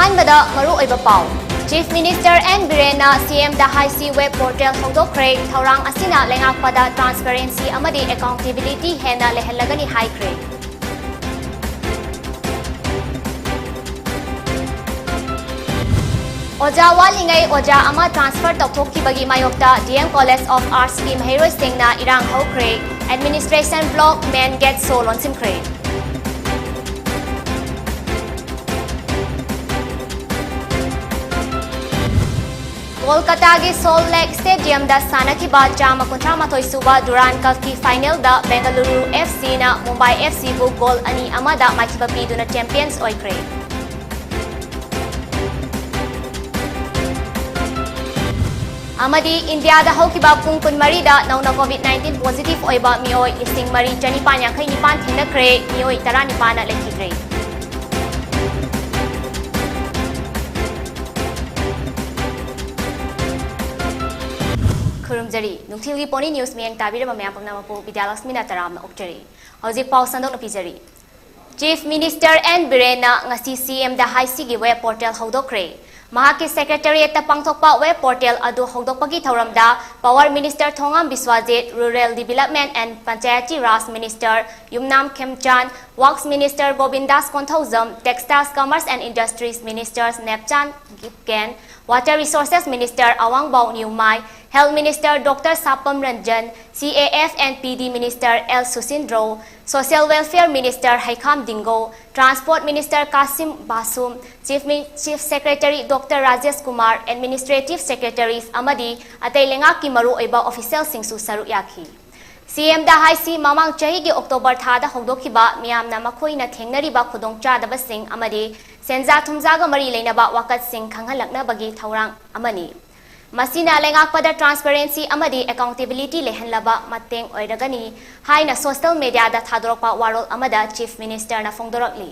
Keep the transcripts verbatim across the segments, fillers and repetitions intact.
ꯑꯍꯥꯟꯕꯗ ꯃꯔꯨꯑꯣꯏꯕ ꯄꯥꯎ꯫ Chief Minister N ꯕꯤꯔꯦꯟꯅ CMꯗ ꯍꯥꯏꯁꯤ web portal ꯍꯧꯗꯣꯛꯈ꯭ꯔꯦ꯫ ꯊꯧꯔꯥꯡ ꯑꯁꯤꯅ ꯂꯩꯉꯥꯛꯄꯗ transparency ꯑꯃꯗꯤ accountability ꯍꯦꯟꯅ ꯂꯩꯍꯜꯂꯒꯅꯤ ꯍꯥꯏꯈ꯭ꯔꯦ꯫ ꯑꯣꯖꯥ ꯋꯥꯠꯂꯤꯉꯩ ꯑꯣꯖꯥ ꯑꯃ transfer ꯇꯧꯊꯣꯛꯈꯤꯕꯒꯤ ꯃꯥꯌꯣꯛꯇ DM College of Artsꯀꯤ ꯃꯍꯩꯔꯣꯏꯁꯤꯡꯅ ꯏꯔꯥꯡ ꯍꯧꯈ꯭ꯔꯦ꯫ Administration block main gate show ꯂꯣꯟꯁꯤꯟꯈ꯭ꯔꯦ꯫ ꯀꯣꯜꯀꯇꯥꯒꯤ Salt Lake Stadiumꯗ ꯁꯥꯟꯅꯈꯤꯕ ꯆꯥꯝꯃ ꯀꯨꯟꯊ꯭ꯔꯥ ꯃꯥꯊꯣꯏ ꯁꯨꯕ Durand Cupꯀꯤ finalꯗ Bengaluru FCꯅ Mumbai FCꯕꯨ goal ꯑꯅꯤ ꯑꯃꯗ ꯃꯥꯏꯊꯤꯕ ꯄꯤꯗꯨꯅ champions ꯑꯣꯏꯈ꯭ꯔꯦ꯫ ꯑꯃꯗꯤ ꯏꯟꯗꯤꯌꯥꯗ ꯍꯧꯈꯤꯕ ꯄꯨꯡ ꯀꯨꯟꯃꯔꯤꯗ ꯅꯧꯅ COVID nineteen positive ꯑꯣꯏꯕ ꯃꯤꯑꯣꯏ ꯂꯤꯁꯤꯡ ꯃꯔꯤ ꯆꯅꯤꯄꯥꯟ ꯌꯥꯡꯈꯩ ꯅꯤꯄꯥꯟ ꯊꯦꯡꯅꯈ꯭ꯔꯦ, ꯃꯤꯑꯣꯏ ꯇꯔꯥꯅꯤꯄꯥꯟꯅ ꯂꯩꯈꯤꯗ꯭ꯔꯦ꯫ ꯈꯨꯔꯨꯝꯖꯔꯤ꯫ ꯅꯨꯡꯊꯤꯜꯒꯤ Pony News ꯃꯤꯠꯌꯦꯡ ꯇꯥꯕꯤꯔꯕ ꯃꯌꯥꯝ ꯄꯨꯝꯅꯃꯛꯄꯨ ꯕꯤꯗ꯭ꯌꯥꯂꯛꯁꯃꯤꯅ ꯇꯔꯥꯝꯅ ꯑꯣꯛꯆꯔꯤ꯫ ꯍꯧꯖꯤꯛ ꯄꯥꯎ ꯁꯟꯗꯣꯛꯅ ꯄꯤꯖꯔꯤ꯫ Chief Minister N ꯕꯤꯔꯦꯟꯅ ꯉꯁꯤ CMꯗ ꯍꯥꯏꯁꯤꯒꯤ web portal ꯍꯧꯗꯣꯛꯈ꯭ꯔꯦ꯫ ꯃꯍꯥꯛꯀꯤ Secretariatꯇ ꯄꯥꯡꯊꯣꯛꯄ web portal ꯑꯗꯨ ꯍꯧꯗꯣꯛꯄꯒꯤ ꯊꯧꯔꯝꯗ Power Minister Thongam ꯕꯤꯁ꯭ꯋꯥꯖꯤꯠ, Rural Development and Panchayati Raj Minister Yumnam ꯈꯦꯝꯆꯥꯟ, Works Minister ꯒꯣꯕꯤꯟꯗꯥꯁ Konthoujam, Textiles, Commerce and Industries Minister ꯅꯦꯞꯆꯥꯟ ꯒꯤꯞꯀꯦꯟ, Water Resources Minister ꯑꯋꯥꯡꯕꯥꯎ ꯅꯤꯎꯃꯥꯏ, Health Minister Doctor ꯁꯥꯄꯝ Ranjan, CAF and PD Minister L ꯁꯨꯁꯤꯟꯗ꯭ꯔꯣ, Social Welfare Minister ꯍꯩꯈꯥꯝ ꯗꯤꯡꯒꯣ, Transport Minister Kasim ꯕꯥꯁꯨꯝ, Chief Mi-, Chief Secretary Doctor Rajesh Kumar, Administrative Secretaries ꯑꯃꯗꯤ ꯑꯇꯩ ꯂꯩꯉꯥꯛꯀꯤ ꯃꯔꯨꯑꯣꯏꯕ officialꯁꯤꯡꯁꯨ ꯁꯔꯨꯛ ꯌꯥꯈꯤ꯫ CMꯗ ꯍꯥꯏꯁꯤ ꯃꯃꯥꯡ ꯆꯍꯤꯒꯤ October ꯊꯥꯗ ꯍꯧꯗꯣꯛꯈꯤꯕ ꯃꯤꯌꯥꯝꯅ ꯃꯈꯣꯏꯅ ꯊꯦꯡꯅꯔꯤꯕ ꯈꯨꯗꯣꯡꯆꯥꯗꯕꯁꯤꯡ ꯑꯃꯗꯤ ꯁꯦꯟꯖꯥ ꯊꯨꯝꯖꯥꯒ ꯃꯔꯤ ꯂꯩꯅꯕ ꯋꯥꯀꯠꯁꯤꯡ ꯈꯪꯍꯜꯂꯛꯅꯕꯒꯤ ꯊꯧꯔꯥꯡ ꯑꯃꯅꯤ꯫ ꯃꯁꯤꯅ ꯂꯩꯉꯥꯛꯄꯗ transparency ꯑꯃꯗꯤ accountability ꯂꯩꯍꯟꯂꯕ ꯃꯇꯦꯡ ꯑꯣꯏꯔꯒꯅꯤ ꯍꯥꯏꯅ social mediaꯗ ꯊꯥꯗꯣꯔꯛꯄ ꯋꯥꯔꯣꯜ ꯑꯃꯗ Chief Ministerꯅ ꯐꯣꯡꯗꯣꯔꯛꯂꯤ꯫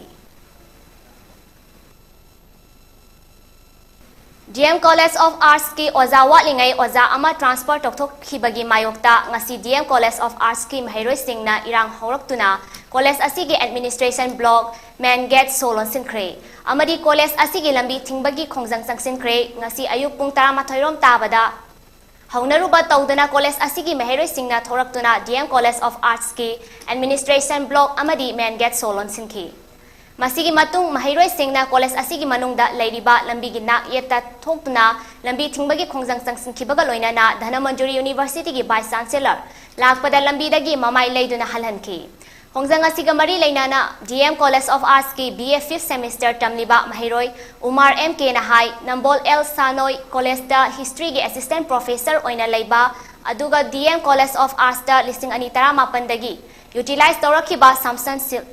DM College of Artsꯀꯤ ꯑꯣꯖꯥ ꯋꯥꯠꯂꯤꯉꯩ ꯑꯣꯖꯥ ꯑꯃ transfer ꯇꯧꯊꯣꯛꯈꯤꯕꯒꯤ ꯃꯥꯌꯣꯛꯇ ꯉꯁꯤ DM College of Artsꯀꯤ ꯃꯍꯩꯔꯣꯏꯁꯤꯡꯅ ꯏꯔꯥꯡ ꯍꯧꯔꯛꯇꯨꯅ college ꯑꯁꯤꯒꯤ administration block main gate show ꯂꯣꯟꯁꯤꯟꯈ꯭ꯔꯦ꯫ ꯑꯃꯗꯤ ꯀꯣꯂꯦꯖ ꯑꯁꯤꯒꯤ ꯂꯝꯕꯤ ꯊꯤꯡꯕꯒꯤ ꯈꯣꯡꯖꯪ ꯆꯪꯁꯤꯟꯈ꯭ꯔꯦ꯫ ꯉꯁꯤ ꯑꯌꯨꯛ ꯄꯨꯡ ꯇꯔꯥꯃꯥꯊꯣꯏ ꯔꯣꯝ ꯇꯥꯕꯗ ꯍꯧꯅꯔꯨꯕ ꯇꯧꯗꯅ ꯀꯣꯂꯦꯖ ꯑꯁꯤꯒꯤ ꯃꯍꯩꯔꯣꯏꯁꯤꯡꯅ ꯊꯣꯔꯛꯇꯨꯅ D M College of Arts ꯀꯤ administration block ꯑꯃꯗꯤ main gate ꯁꯣ ꯂꯣꯟꯁꯤꯟꯈꯤ꯫ ꯃꯁꯤꯒꯤ ꯃꯇꯨꯡ ꯃꯍꯩꯔꯣꯏꯁꯤꯡꯅ ꯀꯣꯂꯦꯖ ꯑꯁꯤꯒꯤ ꯃꯅꯨꯡꯗ ꯂꯩꯔꯤꯕ ꯂꯝꯕꯤꯒꯤ ꯅꯥꯛ ꯌꯦꯠꯇ ꯊꯣꯛꯇꯨꯅ ꯂꯝꯕꯤ ꯊꯤꯡꯕꯒꯤ ꯈꯣꯡꯖꯪ ꯆꯪꯁꯤꯟꯈꯤꯕꯒ ꯂꯣꯏꯅꯅ ꯙꯅꯃꯟꯖꯨꯔꯤ University ꯒꯤ Vice Chancellor ꯂꯥꯛꯄꯗ ꯂꯝꯕꯤꯗꯒꯤ ꯃꯃꯥꯏ ꯂꯩꯗꯨꯅ ꯍꯜꯍꯟꯈꯤ꯫ ꯈꯣꯡꯖꯪ ꯑꯁꯤꯒ ꯃꯔꯤ ꯂꯩꯅꯅ D M College of Arts ꯀꯤ B A fifth semester ꯇꯝꯂꯤꯕ ꯃꯍꯩꯔꯣꯏ ꯎꯃꯥꯔ M K ꯅ ꯍꯥꯏ, ꯅꯝꯕꯣꯜ ꯑꯦꯜ ꯁꯥꯅꯣꯏ ꯀꯣꯂꯦꯖꯇ history ꯒꯤ assistant professor ꯑꯣꯏꯅ ꯂꯩꯕ, ꯑꯗꯨꯒ D M College of Arts ꯇ ꯂꯤꯁꯤꯡ ꯑꯅꯤ ꯇꯔꯥꯃꯥꯄꯟꯗꯒꯤ utilize ꯇꯧꯔꯛꯈꯤꯕ ꯁꯥꯝꯁꯟ ꯁꯤꯜ-,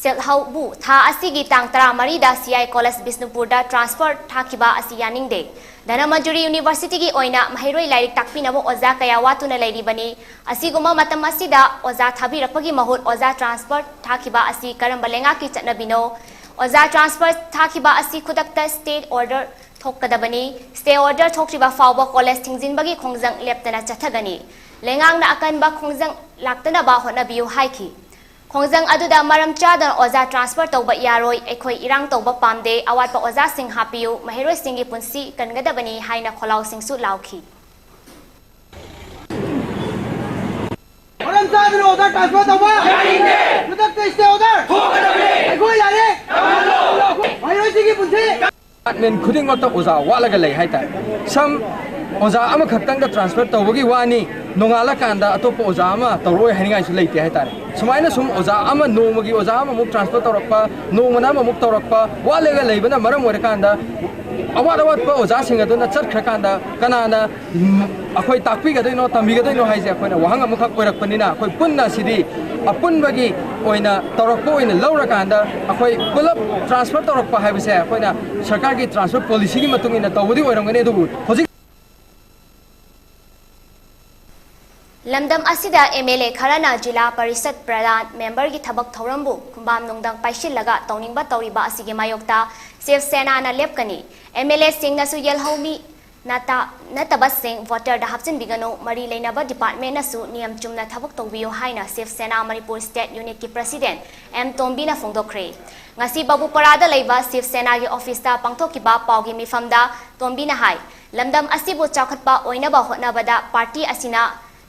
ꯁꯤꯜꯍꯧꯕꯨ ꯊꯥ ꯑꯁꯤꯒꯤ ꯇꯥꯡ ꯇꯔꯥꯃꯔꯤꯗ C I College ꯕꯤꯁꯅꯨꯄꯨꯔꯗ transfer ꯊꯥꯈꯤꯕ ꯑꯁꯤ ꯌꯥꯅꯤꯡꯗꯦ꯫ ꯙꯅꯃꯟꯖꯨꯔꯤ University ꯒꯤ ꯑꯣꯏꯅ ꯃꯍꯩꯔꯣꯏ ꯂꯥꯏꯔꯤꯛ ꯇꯥꯛꯄꯤꯅꯕ ꯑꯣꯖꯥ ꯀꯌꯥ ꯋꯥꯠꯇꯨꯅ ꯂꯩꯔꯤꯕꯅꯤ꯫ ꯑꯁꯤꯒꯨꯝꯕ ꯃꯇꯝ ꯑꯁꯤꯗ ꯑꯣꯖꯥ ꯊꯥꯕꯤꯔꯛꯄꯒꯤ ꯃꯍꯨꯠ ꯑꯣꯖꯥ transfer ꯊꯥꯈꯤꯕ ꯑꯁꯤ ꯀꯔꯝꯕ ꯂꯩꯉꯥꯛꯀꯤ ꯆꯠꯅꯕꯤꯅꯣ? ꯑꯣꯖꯥ transfer ꯊꯥꯈꯤꯕ ꯑꯁꯤ ꯈꯨꯗꯛꯇ stay order ꯊꯣꯛꯀꯗꯕꯅꯤ꯫ Stay order ꯊꯣꯛꯇ꯭ꯔꯤꯕ ꯐꯥꯎꯕ ꯀꯣꯂꯦꯖ ꯊꯤꯡꯖꯤꯟꯕꯒꯤ ꯈꯣꯡꯖꯪ ꯂꯦꯞꯇꯅ ꯆꯠꯊꯒꯅꯤ꯫ ꯂꯩꯉꯥꯛꯅ ꯑꯀꯟꯕ ꯈꯣꯡꯖꯪ ꯂꯥꯛꯇꯅꯕ ꯍꯣꯠꯅꯕꯤꯌꯨ ꯍꯥꯏꯈꯤ꯫ ꯈꯣꯡꯖꯪ ꯑꯗꯨꯗ ꯃꯔꯝ ꯆꯥꯗꯅ ꯑꯣꯖꯥ transfer ꯇꯧꯕ ꯌꯥꯔꯣꯏ, ꯑꯩꯈꯣꯏ ꯏꯔꯥꯡ ꯇꯧꯕ ꯄꯥꯝꯗꯦ, ꯑꯋꯥꯠꯄ ꯑꯣꯖꯥꯁꯤꯡ ꯍꯥꯞꯄꯤꯌꯨ, ꯃꯍꯩꯔꯣꯏꯁꯤꯡꯒꯤ ꯄꯨꯟꯁꯤ ꯀꯟꯒꯗꯕꯅꯤ ꯍꯥꯏꯅ ꯈꯣꯜꯂꯥꯎꯁꯤꯡꯁꯨ ꯂꯥꯎꯈꯤ꯫ ꯃꯔꯝ ꯆꯥꯗꯅ ꯑꯣꯖꯥ transfer ꯇꯧꯕ ꯌꯥꯅꯤꯡꯗꯦ꯫ ꯈꯨꯗꯛꯇ stay order ꯊꯣꯛꯀꯗꯕꯅꯤ꯫ ꯑꯩꯈꯣꯏ ꯂꯥꯏꯔꯤꯛ ꯇꯝꯍꯜꯂꯣ꯫ ꯃꯍꯩꯔꯣꯏꯁꯤꯡꯒꯤ ꯄꯨꯟꯁꯤ꯫ Department ꯈꯨꯗꯤꯡꯃꯛꯇ ꯑꯣꯖꯥ ꯋꯥꯠꯂꯒ ꯂꯩ ꯍꯥꯏꯇꯥꯔꯦ꯫ ꯁꯝ ꯑꯣꯖꯥ ꯑꯃꯈꯛꯇꯪꯗ transfer ꯇꯧꯕꯒꯤ ꯋꯥꯅꯤ, ꯅꯣꯡꯉꯥꯜꯂꯀꯥꯟꯗ ꯑꯇꯣꯞꯄ ꯑꯣꯖꯥ ꯑꯃ ꯇꯧꯔꯛꯑꯣꯏ ꯍꯥꯏꯅꯤꯡꯉꯥꯏꯁꯨ ꯂꯩꯇꯦ ꯍꯥꯏꯇꯥꯔꯦ꯫ ꯁꯨꯃꯥꯏꯅ ꯁꯨꯝ ꯑꯣꯖꯥ ꯑꯃ ꯅꯣꯡꯃꯒꯤ ꯑꯣꯖꯥ ꯑꯃꯃꯨꯛ transfer ꯇꯧꯔꯛꯄ, ꯅꯣꯡꯃꯅ ꯑꯃꯃꯨꯛ ꯇꯧꯔꯛꯄ, ꯋꯥꯠꯂꯒ ꯂꯩꯕꯅ ꯃꯔꯝ ꯑꯣꯏꯔꯀꯥꯟꯗ ꯑꯋꯥꯠ ꯑꯋꯥꯠꯄ ꯑꯣꯖꯥꯁꯤꯡ ꯑꯗꯨꯅ ꯆꯠꯈ꯭ꯔꯀꯥꯟꯗ ꯀꯅꯥꯅ ꯎꯝ, ꯑꯩꯈꯣꯏ ꯇꯥꯛꯄꯤꯒꯗꯣꯏꯅꯣ, ꯇꯝꯕꯤꯒꯗꯣꯏꯅꯣ ꯍꯥꯏꯁꯦ ꯑꯩꯈꯣꯏꯅ ꯋꯥꯍꯪ ꯑꯃꯈꯛ ꯑꯣꯏꯔꯛꯄꯅꯤꯅ, ꯑꯩꯈꯣꯏ ꯄꯨꯟꯅ ꯁꯤꯗꯤ ꯑꯄꯨꯟꯕꯒꯤ ꯑꯣꯏꯅ ꯇꯧꯔꯛꯄ ꯑꯣꯏꯅ ꯂꯧꯔꯀꯥꯟꯗ ꯑꯩꯈꯣꯏ ꯄꯨꯂꯞ transfer ꯇꯧꯔꯛꯄ ꯍꯥꯏꯕꯁꯦ ꯑꯩꯈꯣꯏꯅ ꯁꯔꯀꯥꯔꯒꯤ transfer policy ꯒꯤ ꯃꯇꯨꯡ ꯏꯟꯅ ꯇꯧꯕꯗꯤ ꯑꯣꯏꯔꯝꯒꯅꯤ꯫ ꯑꯗꯨꯕꯨ ꯍꯧꯖꯤꯛ ꯂꯝꯗꯝ ꯑꯁꯤꯗ M L A ꯈꯔꯅ ꯖꯤꯂꯥ ꯄꯔꯤꯁꯠ ꯄ꯭ꯔꯙꯥꯟ member ꯒꯤ ꯊꯕꯛ ꯊꯧꯔꯝꯕꯨ ꯈꯨꯝꯕꯥꯝ ꯅꯨꯡꯗꯪ ꯄꯥꯏꯁꯤꯜꯂꯒ ꯇꯧꯅꯤꯡꯕ ꯇꯧꯔꯤꯕ ꯑꯁꯤꯒꯤ ꯃꯥꯌꯣꯛꯇ ꯁꯤꯕ ꯁꯦꯅꯥꯅ ꯂꯦꯞꯀꯅꯤ꯫ M L A ꯁꯤꯡꯅꯁꯨ ꯌꯦꯜꯍꯧꯃꯤ ꯅꯠꯇꯕꯁꯤꯡ ꯚꯣꯇꯔꯗ ꯍꯥꯞꯆꯤꯟꯕꯤꯒꯅꯨ, ꯃꯔꯤ ꯂꯩꯅꯕ ꯗꯤꯄꯥꯔꯠꯃꯦꯟꯅꯁꯨ ꯅꯤꯌꯝ ꯆꯨꯝꯅ ꯊꯕꯛ ꯇꯧꯕꯤꯌꯨ ꯍꯥꯏꯅ ꯁꯤꯕ ꯁꯦꯅꯥ ꯃꯅꯤꯄꯨꯔ ꯁ꯭ꯇꯦꯠ ꯌꯨꯅꯤꯠꯀꯤ ꯄ꯭ꯔꯁꯤꯗꯦꯟꯠ ꯑꯦꯝ ꯇꯣꯝꯕꯤꯅ ꯐꯣꯡꯗꯣꯛꯈ꯭ꯔꯦ꯫ ꯉꯁꯤ ꯕꯥꯕꯨꯄꯥꯔꯥꯗ ꯂꯩꯕ ꯁꯤꯕ ꯁꯦꯅꯥꯒꯤ ꯑꯣꯐꯤꯁꯇ ꯄꯥꯡꯊꯣꯛꯈꯤꯕ ꯄꯥꯎꯒꯤ ꯃꯤꯐꯝꯗ ꯇꯣꯝꯕꯤꯅ ꯍꯥꯏ, ꯂꯝꯗꯝ ꯑꯁꯤꯕꯨ ꯆꯥꯎꯈꯠꯄ ꯑꯣꯏꯅꯕ ꯍꯣꯠꯅꯕꯗ ꯄꯥꯔꯇꯤ ꯑꯁꯤꯅ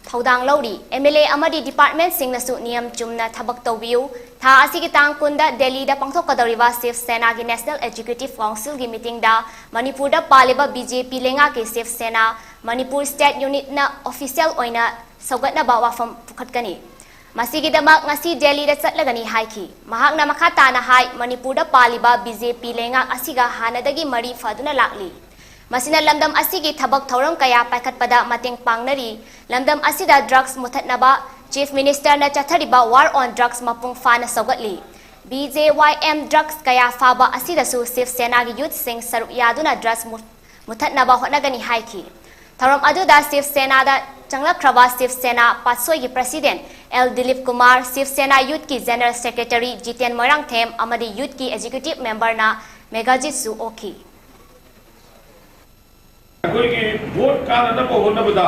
ꯊꯧꯗꯥꯡ ꯂꯧꯔꯤ꯫ ꯑꯦꯝ ꯑꯦꯜ ꯑꯦ ꯑꯃꯗꯤ ꯗꯤꯄꯥꯔꯠꯃꯦꯟꯠꯁꯤꯡꯅꯁꯨ ꯅꯤꯌꯝ ꯆꯨꯝꯅ ꯊꯕꯛ ꯇꯧꯕꯤꯌꯨ꯫ ꯊꯥ ꯑꯁꯤꯒꯤ ꯇꯥꯡ ꯀꯨꯟꯗ ꯗꯦꯜꯂꯤꯗ ꯄꯥꯡꯊꯣꯛꯀꯗꯧꯔꯤꯕ ꯁꯤꯕ ꯁꯦꯅꯥꯒꯤ ꯅꯦꯁꯅꯦꯜ ꯑꯦꯛꯖꯤꯀ꯭ꯌꯨꯇꯤꯚ ꯀꯥꯎꯟꯁꯤꯜꯒꯤ ꯃꯤꯇꯤꯡꯗ ꯃꯅꯤꯄꯨꯔꯗ ꯄꯥꯜꯂꯤꯕ ꯕꯤ ꯖꯦ ꯄꯤ ꯂꯩꯉꯥꯛꯀꯤ ꯁꯤꯕ ꯁꯦꯅꯥ ꯃꯅꯤꯄꯨꯔ ꯁ꯭ꯇꯦꯠ ꯌꯨꯅꯤꯠꯅ ꯑꯣꯐꯤꯁꯤꯌꯦꯜ ꯑꯣꯏꯅ ꯁꯧꯒꯠꯅꯕ ꯋꯥꯐꯝ ꯄꯨꯈꯠꯀꯅꯤ꯫ ꯃꯁꯤꯒꯤꯗꯃꯛ ꯉꯁꯤ ꯗꯦꯜꯂꯤꯗ ꯆꯠꯂꯒꯅꯤ ꯍꯥꯏꯈꯤ꯫ ꯃꯍꯥꯛꯅ ꯃꯈꯥ ꯇꯥꯅ ꯍꯥꯏ, ꯃꯅꯤꯄꯨꯔꯗ ꯄꯥꯜꯂꯤꯕ ꯕꯤ ꯖꯦ ꯄꯤ ꯂꯩꯉꯥꯛ ꯑꯁꯤꯒ ꯍꯥꯟꯅꯗꯒꯤ ꯃꯔꯤ ꯐꯗꯨꯅ ꯂꯥꯛꯂꯤ꯫ ꯃꯁꯤꯅ ꯂꯝꯗꯝ ꯑꯁꯤꯒꯤ ꯊꯕꯛ ꯊꯧꯔꯝ ꯀꯌꯥ ꯄꯥꯏꯈꯠꯄꯗ ꯃꯇꯦꯡ ꯄꯥꯡꯅꯔꯤ꯫ ꯂꯝꯗꯝ ꯑꯁꯤꯗ ꯗ꯭ꯔꯒꯁ ꯃꯨꯊꯠꯅꯕ ꯆꯤꯐ ꯃꯤꯅꯤꯁꯇꯔꯅ ꯆꯠꯊꯔꯤꯕ War on Drugs ꯃꯄꯨꯡ ꯐꯥꯅ ꯁꯧꯒꯠꯂꯤ꯫ ꯕꯤ ꯖꯦ ꯋꯥꯏ ꯑꯦꯝ ꯗ꯭ꯔꯒꯁ ꯀꯌꯥ ꯐꯥꯕ ꯑꯁꯤꯗꯁꯨ ꯁꯤꯕ ꯁꯦꯅꯥꯒꯤ ꯌꯨꯠꯁꯤꯡ ꯁꯔꯨꯛ ꯌꯥꯗꯨꯅ ꯗ꯭ꯔꯒꯁ ꯃꯨ-, ꯃꯨꯊꯠꯅꯕ ꯍꯣꯠꯅꯒꯅꯤ ꯍꯥꯏꯈꯤ꯫ ꯊꯧꯔꯝ ꯑꯗꯨꯗ ꯁꯤꯕ ꯁꯦꯅꯥꯗ ꯆꯪꯂꯛꯈ꯭ꯔꯕ ꯁꯤꯕ ꯁꯦꯅꯥ ꯄꯥꯠꯁꯣꯏꯒꯤ ꯄ꯭ꯔꯁꯤꯗꯦꯟꯠ ꯑꯦꯜ ꯗꯤꯂꯤꯞ ꯀꯨꯃꯥꯔ, ꯁꯤꯕ ꯁꯦꯅꯥ ꯌꯨꯠꯀꯤ ꯖꯦꯅꯔꯦꯜ ꯁꯦꯀ꯭ꯔꯦꯇꯔꯤ ꯖꯤꯇꯦꯟ ꯃꯣꯏꯔꯥꯡꯊꯦꯝ ꯑꯃꯗꯤ ꯌꯨꯠꯀꯤ ꯑꯦꯛꯖꯤꯀ꯭ꯌꯨꯇꯤꯚ ꯃꯦꯝꯕꯔꯅ ꯃꯦꯒꯥꯖꯤꯠꯁꯨ ꯑꯣꯛꯈꯤ꯫ ꯑꯩꯈꯣꯏꯒꯤ ꯚꯣꯠ ꯀꯥꯅꯅꯕ ꯍꯣꯠꯅꯕꯗ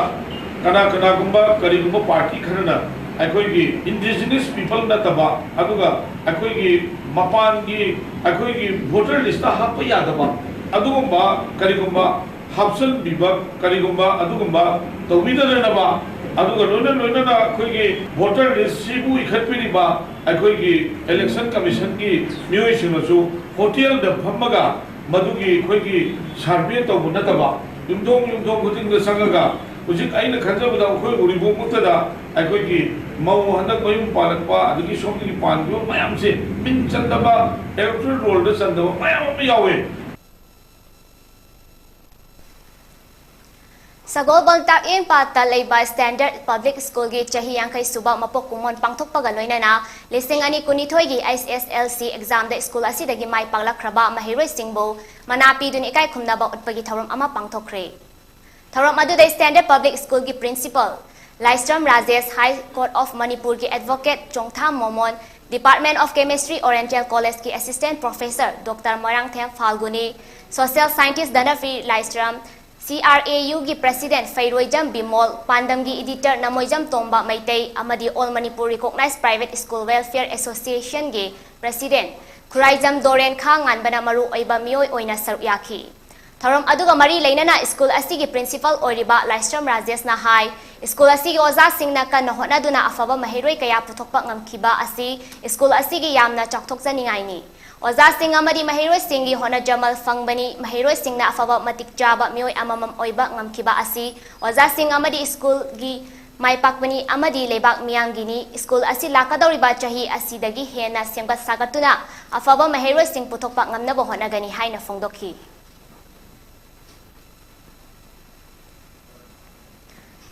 ꯀꯅꯥ ꯀꯅꯥꯒꯨꯝꯕ, ꯀꯔꯤꯒꯨꯝꯕ ꯄꯥꯔꯇꯤ ꯈꯔꯅ ꯑꯩꯈꯣꯏꯒꯤ ꯏꯟꯗꯤꯖꯤꯅꯁ ꯄꯤꯄꯜ ꯅꯠꯇꯕ, ꯑꯗꯨꯒ ꯑꯩꯈꯣꯏꯒꯤ ꯃꯄꯥꯟꯒꯤ, ꯑꯩꯈꯣꯏꯒꯤ ꯚꯣꯇꯔ ꯂꯤꯁꯇ ꯍꯥꯞꯄ ꯌꯥꯗꯕ ꯑꯗꯨꯒꯨꯝꯕ ꯀꯔꯤꯒꯨꯝꯕ ꯍꯥꯞꯆꯤꯟꯕꯤꯕ, ꯀꯔꯤꯒꯨꯝꯕ ꯑꯗꯨꯒꯨꯝꯕ ꯇꯧꯕꯤꯗꯅꯕ, ꯑꯗꯨꯒ ꯂꯣꯏꯅ ꯂꯣꯏꯅꯅ ꯑꯩꯈꯣꯏꯒꯤ ꯚꯣꯇꯔ ꯂꯤꯁꯁꯤꯕꯨ ꯏꯈꯠꯄꯤꯔꯤꯕ ꯑꯩꯈꯣꯏꯒꯤ ꯏꯂꯦꯛꯁꯟ ꯀꯃꯤꯁꯟꯒꯤ ꯃꯤꯑꯣꯏꯁꯤꯡꯅꯁꯨ ꯍꯣꯇꯦꯜꯗ ꯐꯝꯃꯒ ꯃꯗꯨꯒꯤ ꯑꯩꯈꯣꯏꯒꯤ ꯁꯔꯚꯦ ꯇꯧꯕ ꯅꯠꯇꯕ, ꯌꯨꯝꯊꯣꯡ ꯌꯨꯝꯊꯣꯡ ꯈꯨꯗꯤꯡꯗ ꯆꯪꯉꯒ, ꯍꯧꯖꯤꯛ ꯑꯩꯅ ꯈꯟꯖꯕꯗ ꯑꯩꯈꯣꯏ ꯎꯔꯤꯄꯣꯛꯃꯛꯇꯗ ꯑꯩꯈꯣꯏꯒꯤ ꯃꯧ ꯍꯟꯗꯛ ꯃꯌꯨꯝ ꯄꯥꯜꯂꯛꯄ, ꯑꯗꯒꯤ ꯁꯣꯝꯗꯒꯤ ꯄꯥꯟꯈꯤꯕ ꯃꯌꯥꯝꯁꯦ ꯃꯤꯡ ꯆꯟꯗꯕ, ꯏꯂꯦꯛꯇꯣꯔꯦꯜ ꯔꯣꯜꯗ ꯆꯟꯗꯕ ꯃꯌꯥꯝ ꯑꯃ ꯌꯥꯎꯋꯦ꯫ ꯁꯒꯣꯜꯕꯟ ꯇꯥꯛꯌꯦꯟ ꯄꯥꯠꯇ ꯂꯩꯕ ꯁ꯭ꯇꯦꯟꯗꯔꯗ ꯄꯕ꯭ꯂꯤꯛ ꯁ꯭ꯀꯨꯜꯒꯤ ꯆꯍꯤ ꯌꯥꯡꯈꯩ ꯁꯨꯕ ꯃꯄꯣꯛ ꯀꯨꯝꯑꯣꯟ ꯄꯥꯡꯊꯣꯛꯄꯒ ꯂꯣꯏꯅꯅ ꯂꯤꯁꯤꯡ ꯑꯅꯤ ꯀꯨꯟꯅꯤꯊꯣꯏꯒꯤ ꯑꯩꯆ ꯑꯦꯁ ꯑꯦꯜ ꯁꯤ ꯑꯦꯛꯖꯥꯝꯗ ꯁ꯭ꯀꯨꯜ ꯑꯁꯤꯗꯒꯤ ꯃꯥꯏ ꯄꯥꯛꯂꯛꯈ꯭ꯔꯕ ꯃꯍꯩꯔꯣꯏꯁꯤꯡꯕꯨ ꯃꯅꯥ ꯄꯤꯗꯨꯅ ꯏꯀꯥꯏ ꯈꯨꯝꯅꯕ ꯎꯠꯄꯒꯤ ꯊꯧꯔꯝ ꯑꯃ ꯄꯥꯡꯊꯣꯛꯈ꯭ꯔꯦ꯫ ꯊꯧꯔꯝ ꯑꯗꯨꯗ ꯁ꯭ꯇꯦꯟꯗꯔꯗ ꯄꯕ꯭ꯂꯤꯛ ꯁ꯭ꯀꯨꯜꯒꯤ principal Laishram Rajesh, high court of ꯃꯅꯤꯄꯨꯔꯒꯤ advocate Chongtham Momon, department of chemistry oriental ꯀꯣꯂꯦꯖꯀꯤ assistant professor doctor Moirangthem Phalguni, social scientist Dhanapri Laishram, C R A Uꯒꯤ President ꯐꯩꯔꯣꯏꯖꯝ ꯕꯤꯃꯣꯜ, ꯄꯥꯟꯗꯝꯒꯤ Editor ꯅꯃꯣꯏꯖꯝ ꯇꯣꯝꯕ ꯃꯩꯇꯩ ꯑꯃꯗꯤ All Manipur Recognized Private School Welfare Associationꯒꯤ President Khuraijam ꯗꯣꯔꯦꯟ ꯈꯥ ꯉꯥꯟꯕꯅ ꯃꯔꯨ ꯑꯣꯏꯕ ꯃꯤꯑꯣꯏ ꯑꯣꯏꯅ ꯁꯔꯨꯛ ꯌꯥꯈꯤ꯫ ꯊꯧꯔꯝ ꯑꯗꯨꯒ ꯃꯔꯤ ꯂꯩꯅꯅ ꯁ꯭ꯀꯨꯜ ꯑꯁꯤꯒꯤ Principal ꯑꯣꯏꯔꯤꯕ ꯂꯥꯏꯁ꯭ꯔꯝ ꯔꯥꯖꯦꯁꯅ ꯍꯥꯏ, ꯁ꯭ꯀꯨꯜ ꯑꯁꯤꯒꯤ ꯑꯣꯖꯥꯁꯤꯡꯅ ꯀꯟꯅ ꯍꯣꯠꯅꯗꯨꯅ ꯑꯐꯕ ꯃꯍꯩꯔꯣꯏ ꯀꯌꯥ ꯄꯨꯊꯣꯛꯄ ꯉꯝꯈꯤꯕ ꯑꯁꯤ ꯁ꯭ꯀꯨꯜ ꯑꯁꯤꯒꯤ ꯌꯥꯝꯅ ꯆꯥꯎꯊꯣꯛꯆꯅꯤꯡꯉꯥꯏꯅꯤ꯫ ꯑꯣꯖꯥꯁꯤꯡ ꯑꯃꯗꯤ ꯃꯍꯩꯔꯣꯏꯁꯤꯡꯒꯤ ꯍꯣꯠꯅꯖꯃꯜ ꯐꯪꯕꯅꯤ꯫ ꯃꯍꯩꯔꯣꯏꯁꯤꯡꯅ ꯑꯐꯕ ꯃꯇꯤꯛ ꯆꯥꯕ ꯃꯤꯑꯣꯏ ꯑꯃꯃꯝ ꯑꯣꯏꯕ ꯉꯝꯈꯤꯕ ꯑꯁꯤ ꯑꯣꯖꯥꯁꯤꯡ ꯑꯃꯗꯤ ꯁ꯭ꯀꯨꯜꯒꯤ ꯃꯥꯏ ꯄꯥꯛꯄꯅꯤ ꯑꯃꯗꯤ ꯂꯩꯕꯥꯛ ꯃꯤꯌꯥꯝꯒꯤꯅꯤ꯫ ꯁ꯭ꯀꯨꯜ ꯑꯁꯤ ꯂꯥꯛꯀꯗꯧꯔꯤꯕ ꯆꯍꯤ ꯑꯁꯤꯗꯒꯤ ꯍꯦꯟꯅ ꯁꯦꯝꯒꯠ ꯁꯥꯒꯠꯇꯨꯅ ꯑꯐꯕ ꯃꯍꯩꯔꯣꯏꯁꯤꯡ ꯄꯨꯊꯣꯛꯄ ꯉꯝꯅꯕ ꯍꯣꯠꯅꯒꯅꯤ ꯍꯥꯏꯅ ꯐꯣꯡꯗꯣꯛꯈꯤ꯫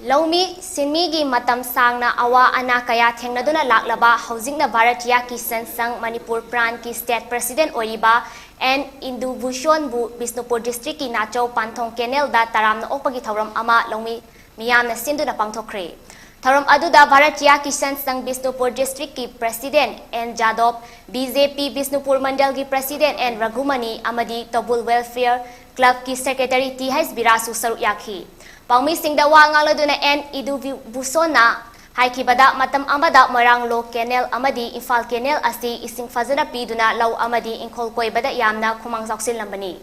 ꯂꯧꯃꯤ ꯁꯤꯟꯃꯤꯒꯤ ꯃꯇꯝ ꯁꯥꯡꯅ ꯑꯋꯥ ꯑꯅꯥ ꯀꯌꯥ ꯊꯦꯡꯅꯗꯨꯅ ꯂꯥꯛꯂꯕ, ꯍꯧꯖꯤꯛꯅ ꯚꯥꯔꯇꯤꯌꯥ ꯀꯤꯁꯟ ꯁꯪ ꯃꯅꯤꯄꯨꯔ ꯄ꯭ꯔꯥꯟꯒꯤ State President ꯑꯣꯏꯔꯤꯕ ꯑꯦꯟ ꯏꯟꯗꯨꯚꯨꯁꯣꯟꯕꯨ ꯕꯤꯁꯅꯨꯄꯨꯔ Districtꯀꯤ ꯅꯥꯆꯧ ꯄꯥꯟꯊꯣꯡ Canalꯗ ꯇꯔꯥꯝꯅ ꯑꯣꯛꯄꯒꯤ ꯊꯧꯔꯝ ꯑꯃ ꯂꯧꯃꯤ ꯃꯤꯌꯥꯝꯅ ꯁꯤꯟꯗꯨꯅ ꯄꯥꯡꯊꯣꯛꯈ꯭ꯔꯦ꯫ ꯊꯧꯔꯝ ꯑꯗꯨꯗ ꯚꯥꯔꯇꯤꯌꯥ ꯀꯤꯁꯟ ꯁꯪ ꯕꯤꯁꯅꯨꯄꯨꯔ Districtꯀꯤ President N Jadob, B J P Bishnupur ꯃꯟꯗꯜꯒꯤ President ꯑꯦꯟ ꯔꯘꯨꯃꯅꯤ ꯑꯃꯗꯤ ꯇꯧꯕꯨꯜ Welfare Clubꯀꯤ Secretary ꯇꯤ ꯍꯩꯆ ꯕꯤꯔꯥꯖꯁꯨ ꯁꯔꯨꯛ ꯌꯥꯈꯤ꯫ ꯄꯥꯎꯃꯤꯁꯤꯡꯗ ꯋꯥ ꯉꯥꯡꯂꯗꯨꯅ ꯑꯦꯟ ꯏꯗꯨꯕꯨꯁꯣꯟꯅ ꯍꯥꯏꯈꯤꯕꯗ, ꯃꯇꯝ ꯑꯃꯗ ꯃꯣꯏꯔꯥꯡ ꯂꯣꯛ Canal ꯑꯃꯗꯤ ꯏꯝꯐꯥꯜ Canal ꯑꯁꯤ ꯏꯁꯤꯡ ꯐꯖꯅ ꯄꯤꯗꯨꯅ ꯂꯧ ꯑꯃꯗꯤ ꯏꯪꯈꯣꯜ ꯀꯣꯏꯕꯗ ꯌꯥꯝꯅ ꯈꯨꯃꯥꯡ ꯆꯥꯎꯁꯤꯜꯂꯝꯕꯅꯤ꯫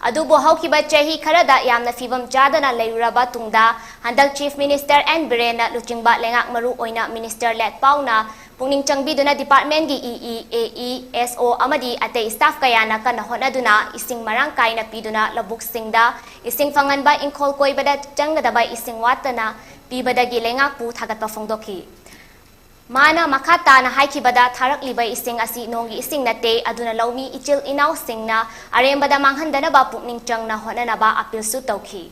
ꯑꯗꯨꯕꯨ ꯍꯧꯈꯤꯕ ꯆꯍꯤ ꯈꯔꯗ ꯌꯥꯝꯅ ꯐꯤꯕꯝ ꯆꯥꯗꯅ ꯂꯩꯔꯨꯔꯕ ꯇꯨꯡꯗ, ꯍꯟꯗꯛ Chief Minister ꯑꯦꯟ ꯕꯤꯔꯦꯟꯅ ꯂꯨꯆꯤꯡꯕ ꯂꯩꯉꯥꯛ ꯃꯔꯨ ꯑꯣꯏꯅ Minister ꯂꯦꯠꯄꯥꯎꯅ ꯄꯨꯛꯅꯤꯡ ꯆꯪꯕꯤꯗꯨꯅ departmentꯀꯤ E E, A E, S O ꯑꯃꯗꯤ ꯑꯇꯩ staff ꯀꯌꯥꯅ ꯀꯟꯅ ꯍꯣꯠꯅꯗꯨꯅ ꯏꯁꯤꯡ ꯃꯔꯥꯡ ꯀꯥꯏꯅ ꯄꯤꯗꯨꯅ ꯂꯧꯕꯨꯛꯁꯤꯡꯗ ꯏꯁꯤꯡ ꯐꯪꯍꯟꯕ, ꯏꯪꯈꯣꯜ ꯀꯣꯏꯕꯗ ꯆꯪꯒꯗꯕ ꯏꯁꯤꯡ ꯋꯥꯠꯇꯅ ꯄꯤꯕꯗꯒꯤ ꯂꯩꯉꯥꯛꯄꯨ ꯊꯥꯒꯠꯄ ꯐꯣꯡꯗꯣꯛꯈꯤ꯫ ꯃꯥꯅ ꯃꯈꯥ ꯇꯥꯅ ꯍꯥꯏꯈꯤꯕꯗ, ꯊꯥꯔꯛꯂꯤꯕ ꯏꯁꯤꯡ ꯑꯁꯤ ꯅꯣꯡꯒꯤ ꯏꯁꯤꯡ ꯅꯠꯇꯦ, ꯑꯗꯨꯅ ꯂꯧꯃꯤ ꯏꯆꯤꯜ ꯏꯅꯥꯎꯁꯤꯡꯅ ꯑꯔꯦꯝꯕꯗ ꯃꯥꯡꯍꯟꯗꯅꯕ ꯄꯨꯛꯅꯤꯡ ꯆꯪꯅ ꯍꯣꯠꯅꯅꯕ appealꯁꯨ ꯇꯧꯈꯤ꯫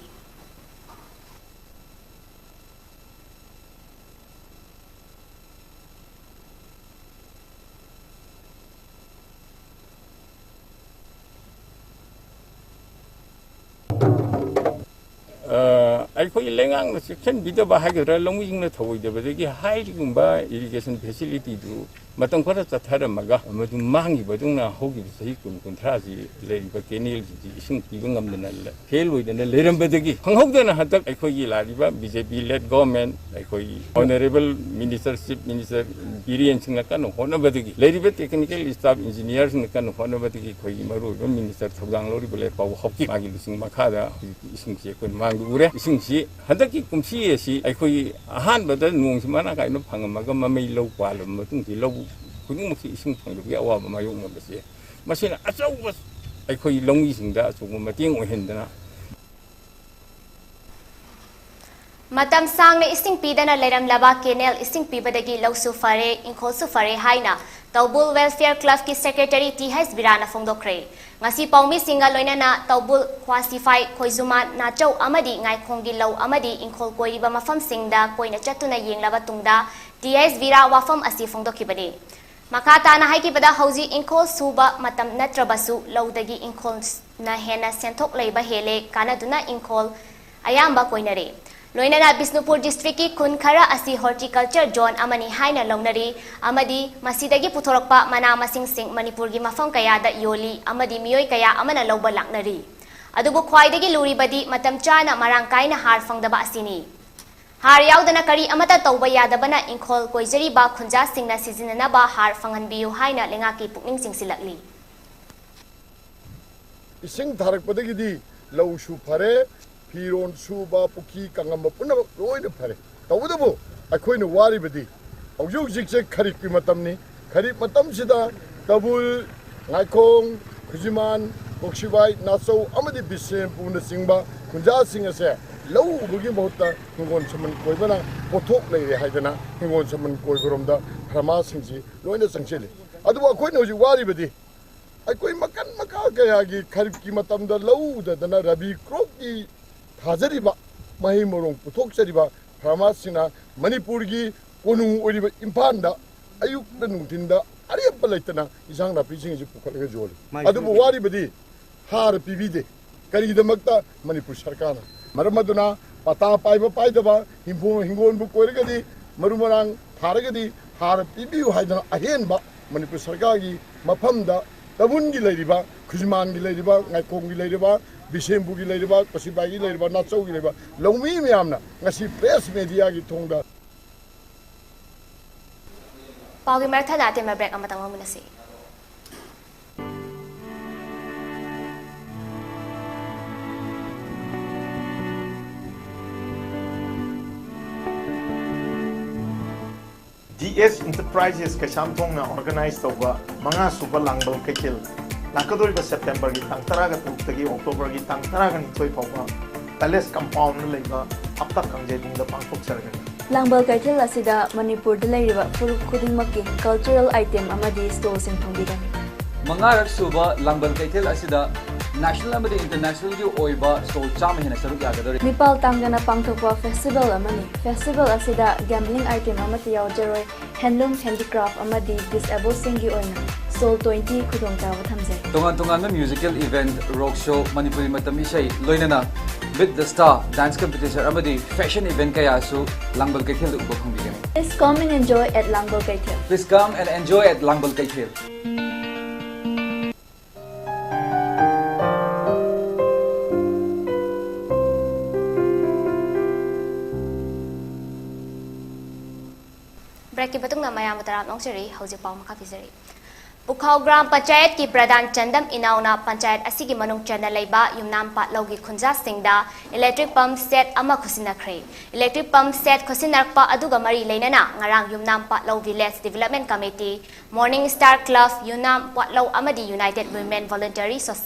ꯑ, ꯑꯩꯈꯣꯏꯒꯤ ꯂꯩꯉꯥꯛꯅ ꯆꯦꯛꯁꯤꯟꯕꯤꯗꯕ ꯍꯥꯏꯒꯗ꯭ꯔꯥ, ꯂꯧꯃꯤꯁꯤꯡꯅ ꯊꯧꯑꯣꯏꯗꯕꯗꯒꯤ ꯍꯥꯏꯔꯤꯒꯨꯝꯕ irrigation facilityꯗꯨ ꯃꯇꯝ ꯈꯔ ꯆꯠꯊꯔꯝꯃꯒ ꯃꯗꯨ ꯃꯥꯡꯈꯤꯕꯗꯧꯅ ꯍꯧꯈꯤꯕ ꯆꯍꯤ ꯀꯨꯟ ꯀꯨꯟꯊ꯭ꯔꯥꯁꯤ ꯂꯩꯔꯤꯕ ꯀꯦꯅꯦꯜꯁꯤꯗꯤ ꯏꯁꯤꯡ ꯄꯤꯕ ꯉꯝꯗꯅ ꯐꯦꯜ ꯑꯣꯏꯗꯅ ꯂꯩꯔꯝꯕꯗꯒꯤ ꯈꯪꯍꯧꯗꯅ ꯍꯟꯗꯛ ꯑꯩꯈꯣꯏꯒꯤ ꯂꯥꯛꯂꯤꯕ ꯕꯤ ꯖꯦ ꯄꯤ ꯂꯦꯠ ꯒꯣꯔꯃꯦꯟ, ꯑꯩꯈꯣꯏꯒꯤ honourable minister, chief minister Biren ꯁꯤꯡꯅ ꯀꯟꯅ ꯍꯣꯠꯅꯕꯗꯒꯤ, ꯂꯩꯔꯤꯕ ꯇꯦꯛꯅꯤꯀꯦꯜ ꯏꯁꯇꯥꯐ ꯏꯟꯖꯤꯅꯤꯌꯥꯔꯁꯤꯡꯅ ꯀꯟꯅ ꯍꯣꯠꯅꯕꯗꯒꯤ ꯑꯩꯈꯣꯏꯒꯤ ꯃꯔꯨꯑꯣꯏꯕ ꯃꯤꯅꯤꯁꯇꯔ ꯊꯧꯗꯥꯡ ꯂꯧꯔꯤꯕ ꯂꯦꯠ ꯄꯥꯎꯕ ꯍꯥꯎꯀꯤꯞ ꯃꯥꯒꯤ ꯂꯨꯆꯤꯡ ꯃꯈꯥꯗ ꯍꯧꯖꯤꯛꯇꯤ ꯏꯁꯤꯡꯁꯤ ꯑꯩꯈꯣꯏꯅ ꯃꯥꯡꯗ ꯎꯔꯦ꯫ ꯏꯁꯤꯡꯁꯤ ꯍꯟꯗꯛꯀꯤ ꯀꯨꯝꯁꯤ ꯑꯁꯤ ꯑꯩꯈꯣꯏꯒꯤ ꯑꯍꯥꯟꯕꯗ ꯅꯣꯡꯁꯤ ꯃꯔꯥꯡ ꯀꯥꯏꯅ ꯐꯪꯉꯝꯃꯒ ꯃꯃꯩ ꯂꯧ ꯄꯥꯜꯂꯕ ꯃꯇꯨꯡꯁꯤ ꯂꯧ ꯈꯨꯗꯤꯡꯃꯛꯁꯤ ꯏꯁꯤꯡ ꯐꯪꯗꯕꯒꯤ ꯑꯋꯥꯕ ꯃꯥꯌꯣꯛꯅꯕꯁꯦ, ꯃꯁꯤꯅ ꯑꯆꯧꯕ ꯑꯩꯈꯣꯏ ꯂꯧꯃꯤꯁꯤꯡꯗ ꯑꯆꯧꯕ ꯃꯇꯦꯡ ꯑꯣꯏꯍꯟꯗꯅ ꯃꯇꯝ ꯁꯥꯡꯅ ꯏꯁꯤꯡ ꯄꯤꯗꯅ ꯂꯩꯔꯝꯂꯕ ꯀꯦꯅꯦꯜ ꯏꯁꯤꯡ ꯄꯤꯕꯗꯒꯤ ꯂꯧꯁꯨ ꯐꯔꯦ, ꯏꯪꯈꯣꯜꯁꯨ ꯐꯔꯦ ꯍꯥꯏꯅ ꯇꯧꯕꯨꯜ ꯋꯦꯜꯐꯤꯌꯔ ꯀ꯭ꯂꯕꯀꯤ ꯁꯦꯀ꯭ꯔꯦꯇꯔꯤ ꯇꯤ ꯍꯩꯆ ꯕꯤꯔꯥꯅ ꯐꯣꯡꯗꯣꯛꯈ꯭ꯔꯦ꯫ ꯉꯁꯤ ꯄꯥꯎꯃꯤꯁꯤꯡꯒ ꯂꯣꯏꯅꯅ ꯇꯧꯕꯨꯜ, ꯈ꯭ꯋꯥꯁꯤꯐꯥꯏ, ꯈꯣꯏꯖꯨꯃꯥꯟ, ꯅꯥꯆꯧ ꯑꯃꯗꯤ ꯉꯥꯏꯈꯣꯡꯒꯤ ꯂꯧ ꯑꯃꯗꯤ ꯏꯪꯈꯣꯜ ꯀꯣꯏꯔꯤꯕ ꯃꯐꯝꯁꯤꯡꯗ ꯀꯣꯏꯅ ꯆꯠꯇꯨꯅ ꯌꯦꯡꯂꯕ ꯇꯨꯡꯗ ꯇꯤ ꯍꯩꯆ ꯕꯤꯔꯥ ꯋꯥꯐꯝ ꯑꯁꯤ ꯐꯣꯡꯗꯣꯛꯈꯤꯕꯅꯤ꯫ ꯃꯈꯥ ꯇꯥꯅ ꯍꯥꯏꯈꯤꯕꯗ, ꯍꯧꯖꯤꯛ ꯏꯪꯈꯣꯜ ꯁꯨꯕ ꯃꯇꯝ ꯅꯠꯇ꯭ꯔꯕꯁꯨ ꯂꯧꯗꯒꯤ ꯏꯪꯈꯣꯜꯅ ꯍꯦꯟꯅ ꯁꯦꯟꯊꯣꯛ ꯂꯩꯕ ꯍꯦꯜꯂꯦ, ꯀꯥꯟꯅꯗꯨꯅ ꯏꯪꯈꯣꯜ ꯑꯌꯥꯝꯕ ꯀꯣꯏꯅꯔꯦ꯫ ꯂꯣꯏꯅꯅ ꯕꯤꯁꯅꯨꯄꯨꯔ ꯗꯤꯁꯇ꯭ꯔꯤꯛꯀꯤ ꯈꯨꯟ ꯈꯔ ꯑꯁꯤ ꯍꯣꯔꯇꯤꯀꯜꯆꯔ ꯖꯣꯟ ꯑꯃꯅꯤ ꯍꯥꯏꯅ ꯂꯧꯅꯔꯤ ꯑꯃꯗꯤ ꯃꯁꯤꯗꯒꯤ ꯄꯨꯊꯣꯔꯛꯄ ꯃꯅꯥ ꯃꯁꯤꯡꯁꯤꯡ ꯃꯅꯤꯄꯨꯔꯒꯤ ꯃꯐꯝ ꯀꯌꯥꯗ ꯌꯣꯜꯂꯤ ꯑꯃꯗꯤ ꯃꯤꯑꯣꯏ ꯀꯌꯥ ꯑꯃꯅ ꯂꯧꯕ ꯂꯥꯛꯅꯔꯤ꯫ ꯑꯗꯨꯕꯨ ꯈ꯭ꯋꯥꯏꯗꯒꯤ ꯂꯨꯔꯤꯕꯗꯤ ꯃꯇꯝ ꯆꯥꯅ ꯃꯔꯥꯡ ꯀꯥꯏꯅ ꯍꯥꯔ ꯐꯪꯗꯕ ꯑꯁꯤꯅꯤ꯫ ꯍꯥꯔ ꯌꯥꯎꯗꯅ ꯀꯔꯤ ꯑꯃꯠꯇ ꯇꯧꯕ ꯌꯥꯗꯕꯅ ꯏꯪꯈꯣꯜ ꯀꯣꯏꯖꯔꯤꯕ ꯈꯨꯟꯖꯥꯁꯤꯡꯅ ꯁꯤꯖꯤꯟꯅꯅꯕ ꯍꯥꯔ ꯐꯪꯍꯟꯕꯤꯌꯨ ꯍꯥꯏꯅ ꯂꯩꯉꯥꯛꯀꯤ ꯄꯨꯛꯅꯤꯡ ꯆꯤꯡꯁꯤꯜꯂꯛꯂꯤ꯫ ꯏꯁꯤꯡ ꯊꯥꯔꯛꯄꯗꯒꯤꯗꯤ ꯂꯧꯁꯨ ꯐꯔꯦ, ꯐꯤꯔꯣꯟ ꯁꯨꯕ, ꯄꯨꯈ꯭ꯔꯤ ꯀꯪꯉꯝꯕ ꯄꯨꯝꯅꯃꯛ ꯂꯣꯏꯅ ꯐꯔꯦ꯫ ꯇꯧꯕꯇꯕꯨ ꯑꯩꯈꯣꯏꯅ ꯋꯥꯔꯤꯕꯗꯤ ꯍꯧꯖꯤꯛ ꯍꯧꯖꯤꯛꯁꯦ ꯈꯔꯤꯞꯀꯤ ꯃꯇꯝꯅꯤ꯫ ꯈꯔꯤꯞ ꯃꯇꯝꯁꯤꯗ ꯇꯕꯨꯜ, ꯉꯥꯏꯈꯣꯡ, ꯈꯨꯖꯤꯃꯥꯟ, ꯀꯣꯛꯁꯤꯕꯥꯏ, ꯅꯥꯆꯧ ꯑꯃꯗꯤ ꯕꯤꯁꯦꯝꯄꯨꯔꯅꯆꯤꯡꯕ ꯈꯨꯟꯖꯥꯁꯤꯡ ꯑꯁꯦ ꯂꯧ ꯎꯕꯒꯤ ꯃꯍꯨꯠꯇ ꯍꯤꯡꯒꯣꯜ ꯁꯝꯕꯜ ꯀꯣꯏꯕꯅ ꯄꯣꯠꯊꯣꯛ ꯂꯩꯔꯦ ꯍꯥꯏꯗꯅ ꯍꯤꯡꯒꯣꯜ ꯁꯝꯕꯜ ꯀꯣꯏꯕꯔꯣꯝꯗ ꯐꯥꯔꯃꯥꯁꯤꯡꯁꯤ ꯂꯣꯏꯅ ꯆꯪꯁꯤꯜꯂꯤ꯫ ꯑꯗꯨꯕꯨ ꯑꯩꯈꯣꯏꯅ ꯍꯧꯖꯤꯛ ꯋꯥꯔꯤꯕꯗꯤ ꯑꯩꯈꯣꯏ ꯃꯈꯜ ꯃꯈꯥ ꯀꯌꯥꯒꯤ ꯈꯔꯤꯞꯀꯤ ꯃꯇꯝꯗ ꯂꯧ ꯎꯗꯗꯅ ꯔꯕꯤ ꯀ꯭ꯔꯣꯞꯀꯤ ꯊꯥꯖꯔꯤꯕ ꯃꯍꯩ ꯃꯔꯣꯡ ꯄꯨꯊꯣꯛꯆꯔꯤꯕ ꯐꯥꯔꯃꯔꯁꯤꯡꯅ ꯃꯅꯤꯄꯨꯔꯒꯤ ꯀꯣꯅꯨꯡ ꯑꯣꯏꯔꯤꯕ ꯏꯝꯐꯥꯜꯗ ꯑꯌꯨꯛꯇ ꯅꯨꯡꯊꯤꯟꯗ ꯑꯔꯦꯞꯄ ꯂꯩꯇꯅ ꯏꯟꯁꯥꯡ ꯅꯥꯄꯤꯁꯤꯡ ꯑꯁꯤ ꯄꯨꯈꯠꯂꯒ ꯌꯣꯜꯂꯤ꯫ ꯑꯗꯨꯕꯨ ꯋꯥꯔꯤꯕꯗꯤ ꯍꯥꯔ ꯄꯤꯕꯤꯗꯦ꯫ ꯀꯔꯤꯒꯤꯗꯃꯛꯇ? ꯃꯅꯤꯄꯨꯔ ꯁꯔꯀꯥꯔꯅ꯫ ꯃꯔꯝ ꯑꯗꯨꯅ ꯄꯇꯥ ꯄꯥꯏꯕ ꯄꯥꯏꯗꯕ, ꯍꯤꯡꯒꯣꯜ, ꯍꯤꯡꯒꯣꯜꯕꯨ ꯀꯣꯏꯔꯒꯗꯤ, ꯃꯔꯨ ꯃꯔꯥꯡ ꯊꯥꯔꯒꯗꯤ ꯍꯥꯔ ꯄꯤꯕꯤꯌꯨ ꯍꯥꯏꯗꯅ ꯑꯍꯦꯟꯕ ꯃꯅꯤꯄꯨꯔ ꯁꯔꯀꯥꯔꯒꯤ ꯃꯐꯝꯗ ꯇꯥꯕꯨꯟꯒꯤ ꯂꯩꯔꯤꯕ, ꯈꯨꯖꯃꯥꯟꯒꯤ ꯂꯩꯔꯤꯕ, ꯉꯥꯏꯈꯣꯡꯒꯤ ꯂꯩꯔꯤꯕ, ꯕꯤꯁꯦꯝꯄꯨꯔꯒꯤ ꯂꯩꯔꯤꯕ, ꯀꯣꯁꯤꯕꯥꯏꯒꯤ ꯂꯩꯔꯤꯕ, ꯅꯥꯆꯧꯒꯤ ꯂꯩꯔꯤꯕ ꯂꯧꯃꯤ ꯃꯌꯥꯝꯅ ꯉꯁꯤ ꯄ꯭ꯔꯦꯁ ꯃꯦꯗꯤꯌꯥꯒꯤ ꯊꯣꯡꯗ꯫ ꯄꯥꯎꯒꯤ ꯃꯔꯛ ꯊꯠꯅ ꯑꯇꯦꯟꯕ ꯕ꯭ꯔꯦꯛ ꯑꯃꯇꯪ ꯂꯧꯃꯤꯟꯅꯁꯤ꯫ ꯗꯤ ꯑꯦꯁ ꯏꯟꯇꯔꯄ꯭ꯔꯥꯏꯖꯦꯁ ꯀꯩꯁꯥꯝꯊꯣꯡꯅ ꯑꯣꯔꯒꯅꯥꯏꯖ ꯇꯧꯕ ꯃꯉꯥ ꯁꯨꯕ ꯂꯥꯡꯕꯜ ꯀꯩꯊꯦꯜ ꯂꯥꯛꯀꯗꯧꯔꯤꯕ ꯁꯦꯞꯇꯦꯝꯕꯔꯒꯤ ꯇꯥꯡ ꯇꯔꯥꯒ ꯇꯔꯨꯛꯇꯒꯤ ꯑꯣꯛꯇꯣꯕꯔꯒꯤ ꯇꯥꯡ ꯇꯔꯥꯒ ꯅꯤꯊꯣꯏ ꯐꯥꯎꯕ ꯄꯦꯂꯦꯁ ꯀꯝꯄꯥꯎꯟꯗ ꯂꯩꯕ ꯍꯞꯇꯥ ꯀꯥꯡꯖꯩꯕꯨꯡꯗ ꯄꯥꯡꯊꯣꯛꯆꯔꯒꯅꯤ꯫ ꯂꯥꯡꯕꯜ ꯀꯩꯊꯦꯜ ꯑꯁꯤꯗ ꯃꯅꯤꯄꯨꯔꯗ ꯂꯩꯔꯤꯕ ꯐꯨꯔꯨꯞ ꯈꯨꯗꯤꯡꯃꯛꯀꯤ ꯀꯜꯆꯔꯦꯜ ꯑꯥꯏꯇꯦꯝ ꯑꯃꯗꯤ ꯁ꯭ꯇꯣꯜꯁꯤꯡ ꯐꯪꯕꯤꯒꯅꯤ꯫ ꯃꯉꯥꯔꯛ ꯁꯨꯕ ꯂꯥꯡꯕꯜ ꯀꯩꯊꯦꯜ ꯑꯁꯤꯗ ꯅꯦꯁꯅꯦꯜ ꯑꯃꯗꯤ ꯏꯟꯇꯔꯅꯦꯁꯅꯦꯜꯒꯤ ꯑꯣꯏꯕ ꯁ꯭ꯇꯣꯜ ꯆꯥꯝꯃ ꯍꯦꯟꯅ ꯁꯔꯨꯛ ꯌꯥꯒꯗꯧꯔꯤ꯫ ꯃꯤꯄꯥꯜ ꯇꯥꯡꯗꯅ ꯄꯥꯡꯊꯣꯛꯄ ꯐꯦꯁꯇꯤꯚꯦꯜ ꯑꯃꯅꯤ꯫ ꯐꯦꯁꯇꯤꯚꯦꯜ ꯑꯁꯤꯗ ꯒꯦꯝꯕ꯭ꯂꯤꯡ ꯑꯥꯏꯇꯦꯝ ꯑꯃꯠꯇ ꯌꯥꯎꯖꯔꯣꯏ꯫ ꯍꯦꯟꯂꯨꯝ, ꯍꯦꯟꯗꯤꯀ꯭ꯔꯥꯐ ꯑꯃꯗꯤ ꯗꯤꯁꯑꯦꯕꯜꯁꯤꯡꯒꯤ ꯑꯣꯏꯅ ꯁ꯭ꯇꯣꯜ ꯇ꯭ꯋꯦꯟꯇꯤ ꯈꯨꯗꯣꯡꯆꯥꯕ ꯊꯝꯖꯩ꯫ ꯇꯣꯉꯥꯟ ꯇꯣꯉꯥꯟꯕ ꯃ꯭ꯌꯨꯖꯤꯀꯦꯜ ꯏꯚꯦꯟꯠ, ꯔꯣꯛ ꯁꯣ, ꯃꯅꯤꯄꯨꯔꯤ ꯃꯇꯝ ꯏꯁꯩ, ꯂꯣꯏꯅꯅ Meet the Star dance competition ꯑꯃꯗꯤ ꯐꯦꯁꯟ ꯏꯚꯦꯟꯠ ꯀꯌꯥꯁꯨ ꯂꯥꯡꯕꯜ ꯀꯩꯊꯦꯜꯗ ꯎꯕ ꯐꯪꯕꯤꯒꯅꯤ꯫ Please come and enjoy at ꯂꯥꯡꯕꯜ ꯀꯩꯊꯦꯜ꯫ Please come and enjoy at ꯂꯥꯡꯕꯜ ꯀꯩꯊꯦꯜ꯫ ꯕ꯭ꯔꯦꯛꯀꯤ ꯃꯇꯨꯡꯗ ꯃꯌꯥꯝꯕꯨ ꯇꯔꯥꯝꯅ ꯑꯣꯛꯆꯔꯤ꯫ ꯍꯧꯖꯤꯛ ꯄꯥꯎ ꯃꯈꯥ ꯄꯤꯖꯔꯤ꯫ ꯄꯨꯈꯥꯎ ꯒ꯭ꯔꯥꯝ ꯄꯟꯆꯥꯌꯠꯀꯤ ꯄ꯭ꯔꯙꯥꯟ ꯆꯟꯗꯝ ꯏꯅꯥꯎꯅ ꯄꯟꯆꯥꯌꯠ ꯑꯁꯤꯒꯤ ꯃꯅꯨꯡ ꯆꯟꯅ ꯂꯩꯕ ꯌꯨꯝꯅꯥꯝ ꯄꯥꯠꯂꯧꯒꯤ ꯈꯨꯟꯖꯥꯁꯤꯡꯗ ꯏꯂꯦꯛꯇ꯭ꯔꯤꯛ ꯄꯝ ꯁꯦꯠ ꯑꯃ ꯈꯨꯠꯁꯤꯟꯅꯈ꯭ꯔꯦ꯫ ꯏꯂꯦꯛꯇ꯭ꯔꯤꯛ ꯄꯝ ꯁꯦꯠ ꯈꯨꯠꯁꯤꯟꯅꯔꯛꯄ ꯑꯗꯨꯒ ꯃꯔꯤ ꯂꯩꯅꯅ ꯉꯔꯥꯡ Yumnam Patlou village development committee, morning star club, Yumnam Patlou ꯑꯃꯗꯤ ꯌꯨꯅꯥꯏꯇꯦꯗ ꯋꯤꯃꯦꯟ ꯚꯣꯂꯨꯟꯇꯔꯤ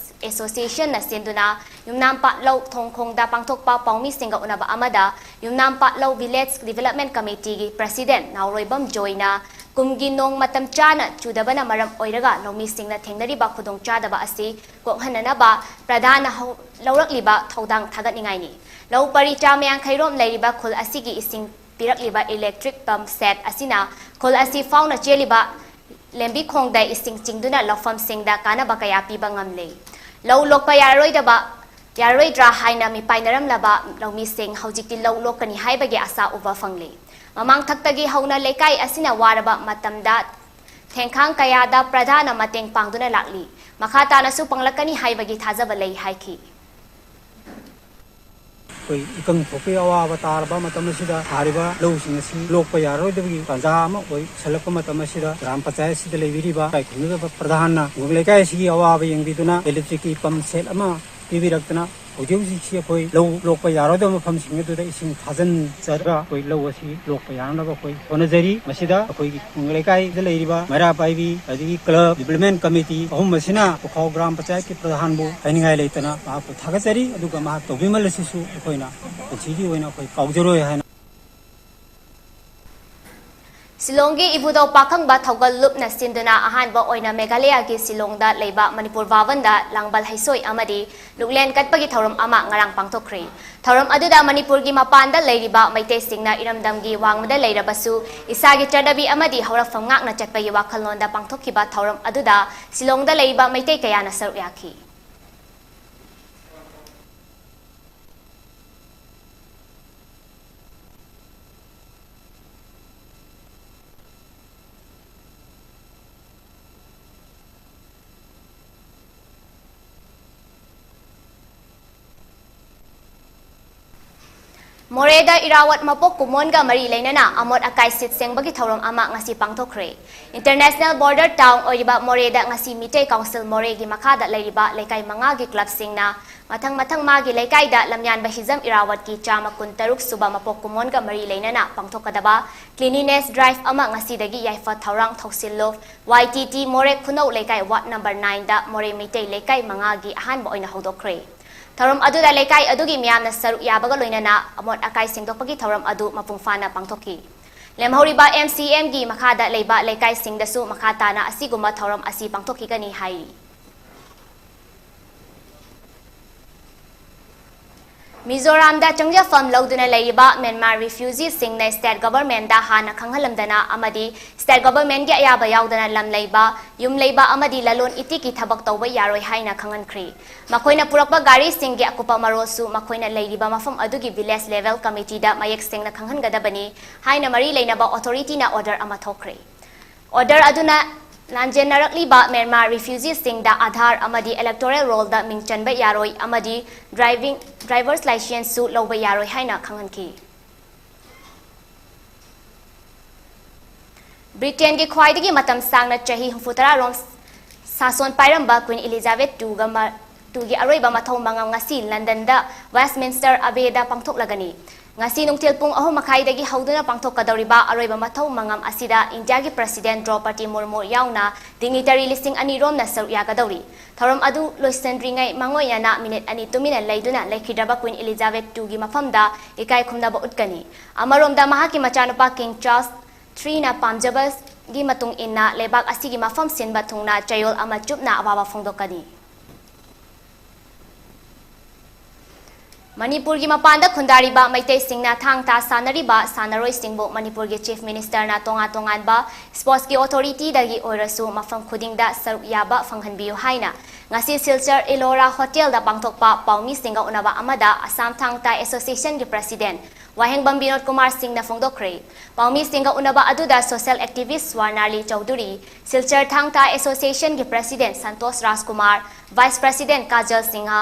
ꯑꯦꯁꯣꯁꯤꯌꯦꯁꯟꯅ ꯁꯤꯟꯗꯨꯅ ꯌꯨꯝꯅꯥꯝ ꯄꯥꯠꯂꯧ ꯊꯣꯡꯈꯣꯡꯗ ꯄꯥꯡꯊꯣꯛꯄ ꯄꯥꯎꯃꯤꯁꯤꯡꯒ ꯎꯅꯕ ꯑꯃꯗ ꯌꯨꯝꯅꯥꯝ ꯄꯥꯠꯂꯧ ꯚꯤꯂꯦꯖ ꯗꯤꯚꯦꯂꯞꯃꯦꯟ ꯀꯃꯤꯇꯤꯒꯤ ꯄ꯭ꯔꯁꯤꯗꯦꯟꯠ ꯅꯥꯎꯔꯣꯏꯕꯝ ꯖꯣꯏꯅ ꯀꯨꯝꯒꯤ ꯅꯣꯡ ꯃꯇꯝ ꯆꯥꯅ ꯆꯨꯗꯕꯅ ꯃꯔꯝ ꯑꯣꯏꯔꯒ ꯂꯧꯃꯤꯁꯤꯡꯅ ꯊꯦꯡꯅꯔꯤꯕ ꯈꯨꯗꯣꯡꯆꯥꯗꯕ ꯑꯁꯤ ꯀꯣꯛꯍꯟꯅꯅꯕ ꯄ꯭ꯔꯙꯥꯟꯅ ꯍꯧ-, ꯂꯧꯔꯛꯂꯤꯕ ꯊꯧꯗꯥꯡ ꯊꯥꯒꯠꯅꯤꯡꯉꯥꯏꯅꯤ꯫ ꯂꯧ ꯄꯔꯤ ꯆꯥꯝꯃ ꯌꯥꯡꯈꯩ ꯔꯣꯝ ꯂꯩꯔꯤꯕ ꯈꯨꯜ ꯑꯁꯤꯒꯤ ꯏꯁꯤꯡ ꯄꯤꯔꯛꯂꯤꯕ ꯏꯂꯦꯛꯇ꯭ꯔꯤꯛ ꯄꯝ ꯁꯦꯠ ꯑꯁꯤꯅ ꯈꯨꯜ ꯑꯁꯤ ꯐꯥꯎꯅ ꯆꯦꯜꯂꯤꯕ ꯂꯝꯕꯤ ꯈꯣꯡꯗ ꯏꯁꯤꯡ ꯆꯤꯡꯗꯨꯅ ꯂꯧꯐꯝꯁꯤꯡꯗ ꯀꯥꯟꯅꯕ ꯀꯌꯥ ꯄꯤꯕ ꯉꯝꯂꯦ꯫ ꯂꯧ ꯂꯣꯛꯄ ꯌꯥꯔꯔꯣꯏꯗꯕ, ꯌꯥꯔꯔꯣꯏꯗ꯭ꯔꯥ ꯍꯥꯏꯅ ꯃꯤꯄꯥꯏꯅꯔꯝꯂꯕ ꯂꯧꯃꯤꯁꯤꯡ ꯍꯧꯖꯤꯛꯇꯤ ꯂꯧ ꯂꯣꯛꯀꯅꯤ ꯍꯥꯏꯕꯒꯤ ꯑꯁꯥ ꯎꯕ ꯐꯪꯂꯦ꯫ ꯃꯃꯥꯡꯊꯛꯇꯒꯤ ꯍꯧꯅ ꯂꯩꯀꯥꯏ ꯑꯁꯤꯅ ꯋꯥꯔꯕ ꯃꯇꯝꯗ ꯊꯦꯡꯈꯥꯡ ꯀꯌꯥꯗ ꯄ꯭ꯔꯙꯥꯅ ꯃꯇꯦꯡ ꯄꯥꯡꯗꯨꯅ ꯂꯥꯛꯂꯤ꯫ ꯃꯈꯥ ꯇꯥꯅꯁꯨ ꯄꯥꯡꯂꯛꯀꯅꯤ ꯍꯥꯏꯕꯒꯤ ꯊꯥꯖꯕ ꯂꯩ ꯍꯥꯏꯈꯤ꯫ ꯑꯩꯈꯣꯏ ꯏꯀꯪ ꯊꯣꯛꯄꯒꯤ ꯑꯋꯥꯕ ꯇꯥꯔꯕ ꯃꯇꯝ ꯑꯁꯤꯗ ꯊꯥꯔꯤꯕ ꯂꯧꯁꯤꯡ ꯑꯁꯤ ꯂꯣꯛꯄ ꯌꯥꯔꯔꯣꯏꯗꯕꯒꯤ ꯇꯥꯟꯖꯥ ꯑꯃ ꯑꯣꯏꯁꯜꯂꯛꯄ ꯃꯇꯝ ꯑꯁꯤꯗ ꯒ꯭ꯔꯥꯝ ꯄꯟꯆꯥꯌꯠ ꯑꯁꯤꯗ ꯂꯩꯕꯤꯔꯤꯕ ꯏꯀꯥꯏ ꯈꯨꯝꯅꯖꯕ ꯄ꯭ꯔꯙꯥꯟꯅ ꯈꯨꯡꯒꯪ ꯂꯩꯀꯥꯏ ꯑꯁꯤꯒꯤ ꯑꯋꯥꯕ ꯌꯦꯡꯕꯤꯗꯨꯅ electric ꯀꯤ pump set ꯑꯃ ꯄꯤꯕꯤꯔꯛꯇꯅ ꯍꯧꯖꯤꯛ ꯍꯧꯖꯤꯛꯁꯤ ꯑꯩꯈꯣꯏ ꯂꯧ ꯂꯣꯛꯄ ꯌꯥꯔꯣꯏꯗꯕ ꯃꯐꯝꯁꯤꯡ ꯑꯗꯨꯗ ꯏꯁꯤꯡ ꯊꯥꯖꯤꯟꯖꯔꯒ ꯑꯩꯈꯣꯏ ꯂꯧ ꯑꯁꯤ ꯂꯣꯛꯄ ꯌꯥꯅꯅꯕ ꯑꯩꯈꯣꯏ ꯍꯣꯠꯅꯖꯔꯤ꯫ ꯃꯁꯤꯗ ꯑꯩꯈꯣꯏꯒꯤ ꯈꯨꯡꯒꯪ ꯂꯩꯀꯥꯏꯗ ꯂꯩꯔꯤꯕ ꯃꯩꯔꯥ ꯄꯥꯏꯕꯤ, ꯑꯗꯒꯤ club development committee ꯑꯍꯨꯝ ꯑꯁꯤꯅ ꯄꯨꯈꯥꯎ ꯒ꯭ꯔꯥꯝ ꯄꯟꯆꯥꯌꯠꯀꯤ ꯄ꯭ꯔꯙꯥꯟꯕꯨ ꯍꯥꯏꯅꯤꯡꯉꯥꯏ ꯂꯩꯇꯅ ꯃꯍꯥꯛꯄꯨ ꯊꯥꯒꯠꯆꯔꯤ꯫ ꯑꯗꯨꯒ ꯃꯍꯥꯛ ꯇꯧꯕꯤꯃꯜ ꯑꯁꯤꯁꯨ ꯑꯩꯈꯣꯏꯅ ꯄꯨꯟꯁꯤꯒꯤ ꯑꯣꯏꯅ ꯑꯩꯈꯣꯏ ꯀꯥꯎꯖꯔꯣꯏ ꯍꯥꯏꯅ ꯁꯤꯂꯣꯡꯒꯤ ꯏꯕꯨꯙꯧ ꯄꯥꯈꯪꯕ ꯊꯧꯒꯜ ꯂꯨꯞꯅ ꯁꯤꯟꯗꯨꯅ ꯑꯍꯥꯟꯕ ꯑꯣꯏꯅ ꯃꯦꯘꯥꯂꯌꯥꯒꯤ ꯁꯤꯂꯣꯡꯗ ꯂꯩꯕ ꯃꯅꯤꯄꯨꯔ ꯚꯥꯕꯟꯗ ꯂꯥꯡꯕꯜ ꯍꯩꯁꯣꯏ ꯑꯃꯗꯤ ꯂꯨꯛꯂꯦꯟ ꯀꯠꯄꯒꯤ ꯊꯧꯔꯝ ꯑꯃ ꯉꯔꯥꯡ ꯄꯥꯡꯊꯣꯛꯈ꯭ꯔꯦ꯫ ꯊꯧꯔꯝ ꯑꯗꯨꯗ ꯃꯅꯤꯄꯨꯔꯒꯤ ꯃꯄꯥꯟꯗ ꯂꯩꯔꯤꯕ ꯃꯩꯇꯩꯁꯤꯡꯅ ꯏꯔꯝꯗꯝꯒꯤ ꯋꯥꯡꯃꯗ ꯂꯩꯔꯕꯁꯨ ꯏꯁꯥꯒꯤ ꯆꯠꯅꯕꯤ ꯑꯃꯗꯤ ꯍꯧꯔꯛꯐꯝ ꯉꯥꯛꯅ ꯆꯠꯄꯒꯤ ꯋꯥꯈꯜꯂꯣꯟꯗ ꯄꯥꯡꯊꯣꯛꯈꯤꯕ ꯊꯧꯔꯝ ꯑꯗꯨꯗ ꯁꯤꯂꯣꯡꯗ ꯂꯩꯔꯤꯕ ꯃꯩꯇꯩ ꯀꯌꯥꯅ ꯁꯔꯨꯛ ꯌꯥꯈꯤ꯫ ꯃꯣꯔꯦꯗ ꯏꯔꯥꯋꯠ ꯃꯄꯣꯛ ꯀꯨꯝꯑꯣꯟꯒ ꯃꯔꯤ ꯂꯩꯅꯅ ꯑꯃꯣꯠ ꯑꯀꯥꯏ ꯁꯤꯠ ꯁꯦꯡꯕꯒꯤ ꯊꯧꯔꯝ ꯑꯃ ꯉꯁꯤ ꯄꯥꯡꯊꯣꯛꯈ꯭ꯔꯦ꯫ International border town ꯑꯣꯏꯔꯤꯕ ꯃꯣꯔꯦꯗ ꯉꯁꯤ ꯃꯤꯇꯩ council ꯃꯣꯔꯦꯒꯤ ꯃꯈꯥꯗ ꯂꯩꯔꯤꯕ ꯂꯩꯀꯥꯏ ꯃꯉꯥꯒꯤ club ꯁꯤꯡꯅ ꯃꯊꯪ ꯃꯊꯪ ꯃꯥꯒꯤ ꯂꯩꯀꯥꯏꯗ ꯂꯝꯌꯥꯟꯕ ꯍꯤꯖꯝ ꯏꯔꯥꯋꯠꯀꯤ ꯆꯥꯝꯃ ꯀꯨꯟꯇꯔꯨꯛ ꯁꯨꯕ ꯃꯄꯣꯛ ꯀꯨꯝꯑꯣꯟꯒ ꯃꯔꯤ ꯂꯩꯅꯅ ꯄꯥꯡꯊꯣꯛꯀꯗꯕ cleanliness drive ꯑꯃ ꯉꯁꯤꯗꯒꯤ ꯌꯥꯏꯐ ꯊꯧꯔꯥꯡ ꯊꯧꯁꯤꯜꯂꯣ꯫ Y T T ꯃꯣꯔꯦ ꯈꯨꯅꯧ ꯂꯩꯀꯥꯏ ward number nine ꯗ ꯃꯣꯔꯦ ꯃꯩꯇꯩ ꯂꯩꯀꯥꯏ ꯃꯉꯥꯒꯤ ꯑꯍꯥꯟꯕ ꯑꯣꯏꯅ ꯍꯧꯗꯣꯛꯈ꯭ꯔꯦ꯫ ꯊꯧꯔꯝ ꯑꯗꯨꯗ ꯂꯩꯀꯥꯏ ꯑꯗꯨꯒꯤ ꯃꯤꯌꯥꯝꯅ ꯁꯔꯨꯛ ꯌꯥꯕꯒ ꯂꯣꯏꯅꯅ ꯑꯃꯣꯠ ꯑꯀꯥꯏ ꯁꯦꯡꯗꯣꯛꯄꯒꯤ ꯊꯧꯔꯝ ꯑꯗꯨ ꯃꯄꯨꯡ ꯐꯥꯅ ꯄꯥꯡꯊꯣꯛꯈꯤ꯫ ꯂꯦꯝꯍꯧꯔꯤꯕ M C M ꯒꯤ ꯃꯈꯥꯗ ꯂꯩꯕ ꯂꯩꯀꯥꯏꯁꯤꯡꯗꯁꯨ ꯃꯈꯥ ꯇꯥꯅ ꯑꯁꯤꯒꯨꯝꯕ ꯊꯧꯔꯝ ꯑꯁꯤ ꯄꯥꯡꯊꯣꯛꯈꯤꯒꯅꯤ ꯍꯥꯏꯔꯤ꯫ ꯃꯤꯖꯣꯔꯥꯝꯗ ꯆꯪꯖꯐꯝ ꯂꯧꯗꯨꯅ ꯂꯩꯔꯤꯕ ꯃ꯭ꯌꯥꯟꯃꯥꯔ ꯔꯤꯐ꯭ꯌꯨꯖꯤꯁꯤꯡꯅ ꯁ꯭ꯇꯦꯠ ꯒꯚꯔꯟꯃꯦꯟꯠꯗ ꯍꯥꯟꯅ ꯈꯪꯍꯜꯂꯝꯗꯅ ꯑꯃꯗꯤ ꯁ꯭ꯇꯦꯠ ꯒꯚꯔꯟꯃꯦꯟꯠꯀꯤ ꯑꯌꯥꯕ ꯌꯥꯎꯗꯅ ꯂꯝ ꯂꯩꯕ, ꯌꯨꯝ ꯂꯩꯕ ꯑꯃꯗꯤ ꯂꯂꯣꯟ ꯏꯇꯤꯛꯀꯤ ꯊꯕꯛ ꯇꯧꯕ ꯌꯥꯔꯣꯏ ꯍꯥꯏꯅ ꯈꯪꯍꯟꯈ꯭ꯔꯤ꯫ ꯃꯈꯣꯏꯅ ꯄꯨꯔꯛꯄ ꯒꯥꯔꯤꯁꯤꯡꯒꯤ ꯑꯀꯨꯞꯄ ꯃꯔꯣꯜꯁꯨ ꯃꯈꯣꯏꯅ ꯂꯩꯔꯤꯕ ꯃꯐꯝ ꯑꯗꯨꯒꯤ ꯚꯤꯂꯦꯖ ꯂꯦꯚꯦꯜ ꯀꯃꯤꯇꯤꯗ ꯃꯌꯦꯛ ꯁꯦꯡꯅ ꯈꯪꯍꯟꯒꯗꯕꯅꯤ ꯍꯥꯏꯅ ꯃꯔꯤ ꯂꯩꯅꯕ ꯑꯣꯊꯣꯔꯤꯇꯤꯅ ꯑꯣꯔꯗꯔ ꯑꯃ ꯊꯣꯛꯈ꯭ꯔꯦ꯫ ꯑꯣꯔꯗꯔ ꯑꯗꯨꯅ ꯂꯥꯟꯖꯦꯟꯅꯔꯛꯂꯤꯕ ꯃ꯭ꯌꯥꯟꯃꯥꯔ ꯔꯤꯐ꯭ꯌꯨꯖꯤꯁꯤꯡꯗ ꯑꯥꯙꯥꯔ ꯑꯃꯗꯤ ꯏꯂꯦꯛꯇꯣꯔꯦꯜ ꯔꯣꯜꯗ ꯃꯤꯡ ꯆꯟꯕ ꯌꯥꯔꯣꯏ ꯑꯃꯗꯤ ꯗ꯭ꯔꯥꯏꯚꯤꯡ, ꯗ꯭ꯔꯥꯏꯚꯔꯁ ꯂꯥꯏꯁꯦꯟꯁꯁꯨ ꯂꯧꯕ ꯌꯥꯔꯣꯏ ꯍꯥꯏꯅ ꯈꯪꯍꯟꯈꯤ꯫ ꯕ꯭ꯔꯤꯇꯦꯟꯒꯤ ꯈ꯭ꯋꯥꯏꯗꯒꯤ ꯃꯇꯝ ꯁꯥꯡꯅ ꯆꯍꯤ ꯍꯨꯝꯐꯨꯇꯔꯥ ꯔꯣꯝ ꯁꯥꯁꯣꯟ ꯄꯥꯏꯔꯝꯕ ꯀ꯭ꯋꯤꯟ ꯏꯂꯤꯖꯥꯕꯦꯊ ꯇꯨꯒ ꯃ-, ꯇꯨꯒꯤ ꯑꯔꯣꯏꯕ ꯃꯊꯧ ꯃꯉꯝ ꯉꯁꯤ ꯂꯟꯗꯟꯗ ꯋꯦꯁꯃꯤꯟꯁꯇꯔ ꯑꯕꯦꯗ ꯄꯥꯡꯊꯣꯛꯂꯒꯅꯤ꯫ ꯉꯁꯤ ꯅꯨꯡꯊꯤꯜ ꯄꯨꯡ ꯑꯍꯨꯝ ꯃꯈꯥꯏꯗꯒꯤ ꯍꯧꯗꯨꯅ ꯄꯥꯡꯊꯣꯛꯀꯗꯧꯔꯤꯕ ꯑꯔꯣꯏꯕ ꯃꯊꯧ ꯃꯉꯝ ꯑꯁꯤꯗ ꯏꯟꯗꯤꯌꯥꯒꯤ ꯄ꯭ꯔꯁꯤꯗꯦꯟꯠ ꯗ꯭ꯔꯧꯄꯗꯤ ꯃꯨꯔꯃꯨ ꯌꯥꯎꯅ ꯗꯤꯒꯅꯤꯇꯔꯤ ꯂꯤꯁꯤꯡ ꯑꯅꯤ ꯔꯣꯝꯅ ꯁꯔꯨꯛ ꯌꯥꯒꯗꯧꯔꯤ꯫ ꯊꯧꯔꯝ ꯑꯗꯨ ꯂꯣꯏꯁꯤꯟꯗ꯭ꯔꯤꯉꯩ ꯃꯥꯡꯑꯣꯏꯅꯅ ꯃꯤꯅꯤꯠ ꯑꯅꯤ ꯇꯨꯃꯤꯟꯅ ꯂꯩꯗꯨꯅ ꯂꯩꯈꯤꯗ꯭ꯔꯕ ꯀ꯭ꯋꯤꯟ ꯏꯂꯤꯖꯥꯕꯦꯊ ꯇꯨꯒꯤ ꯃꯐꯝꯗ ꯏꯀꯥꯏ ꯈꯨꯝꯅꯕ ꯎꯠꯀꯅꯤ꯫ ꯑꯃꯔꯣꯝꯗ ꯃꯍꯥꯛꯀꯤ ꯃꯆꯥꯅꯨꯄꯥ ꯀꯤꯡ ꯆꯥꯔꯜꯁ ꯊ꯭ꯔꯤꯅ ꯄꯥꯝꯖꯕꯒꯤ ꯃꯇꯨꯡ ꯏꯟꯅ ꯂꯩꯕꯥꯛ ꯑꯁꯤꯒꯤ ꯃꯐꯝ ꯁꯤꯟꯕ ꯊꯨꯡꯅ ꯆꯌꯣꯜ ꯑꯃ ꯆꯨꯞꯅ ꯑꯋꯥꯕ ꯐꯣꯡꯗꯣꯛꯀꯅꯤ꯫ ꯃꯅꯤꯄꯨꯔꯒꯤ ꯃꯄꯥꯟꯗ ꯈꯨꯟꯗꯥꯔꯤꯕ ꯃꯩꯇꯩꯁꯤꯡꯅ ꯊꯥꯡ ꯇꯥ ꯁꯥꯟꯅꯔꯤꯕ ꯁꯥꯟꯅꯔꯣꯏꯁꯤꯡꯕꯨ ꯃꯅꯤꯄꯨꯔꯒꯤ ꯆꯤꯐ ꯃꯤꯅꯤꯁꯇꯔꯅ ꯇꯣꯉꯥꯟ ꯇꯣꯉꯥꯟꯕ ꯁ꯭ꯄꯣꯔꯠꯁꯀꯤ ꯑꯣꯊꯣꯔꯤꯇꯤꯗꯒꯤ ꯑꯣꯏꯔꯁꯨ ꯃꯐꯝ ꯈꯨꯗꯤꯡꯗ ꯁꯔꯨꯛ ꯌꯥꯕ ꯐꯪꯍꯟꯕꯤꯌꯨ ꯍꯥꯏꯅ ꯉꯁꯤ ꯁꯤꯜꯆꯔ ꯏꯂꯣꯔꯥ ꯍꯣꯇꯦꯜꯗ ꯄꯥꯡꯊꯣꯛꯄ ꯄꯥꯎꯃꯤꯁꯤꯡꯒ ꯎꯅꯕ ꯑꯃꯗ ꯑꯁꯥꯝ ꯊꯥꯡ ꯇꯥ ꯑꯦꯁꯣꯁꯤꯌꯦꯁꯟꯒꯤ ꯄ꯭ꯔꯁꯤꯗꯦꯟꯠ ꯋꯥꯍꯦꯡꯕꯝ ꯕꯤꯅꯣꯗ ꯀꯨꯃꯥꯔ ꯁꯤꯡꯅ ꯐꯣꯡꯗꯣꯛꯈ꯭ꯔꯦ꯫ ꯄꯥꯎꯃꯤꯁꯤꯡꯒ ꯎꯅꯕ ꯑꯗꯨꯗ ꯁꯣꯁꯤꯌꯦꯜ ꯑꯦꯛꯇꯤꯚꯤꯁ꯭ꯠ ꯁ꯭ꯋꯔꯅꯥꯂꯤ ꯆꯧꯙꯨꯔꯤ, ꯁꯤꯜꯆꯔ ꯊꯥꯡ ꯇꯥ ꯑꯦꯁꯣꯁꯤꯌꯦꯁꯟꯒꯤ president Santosh Rajkumar, vice president Kajal Singha,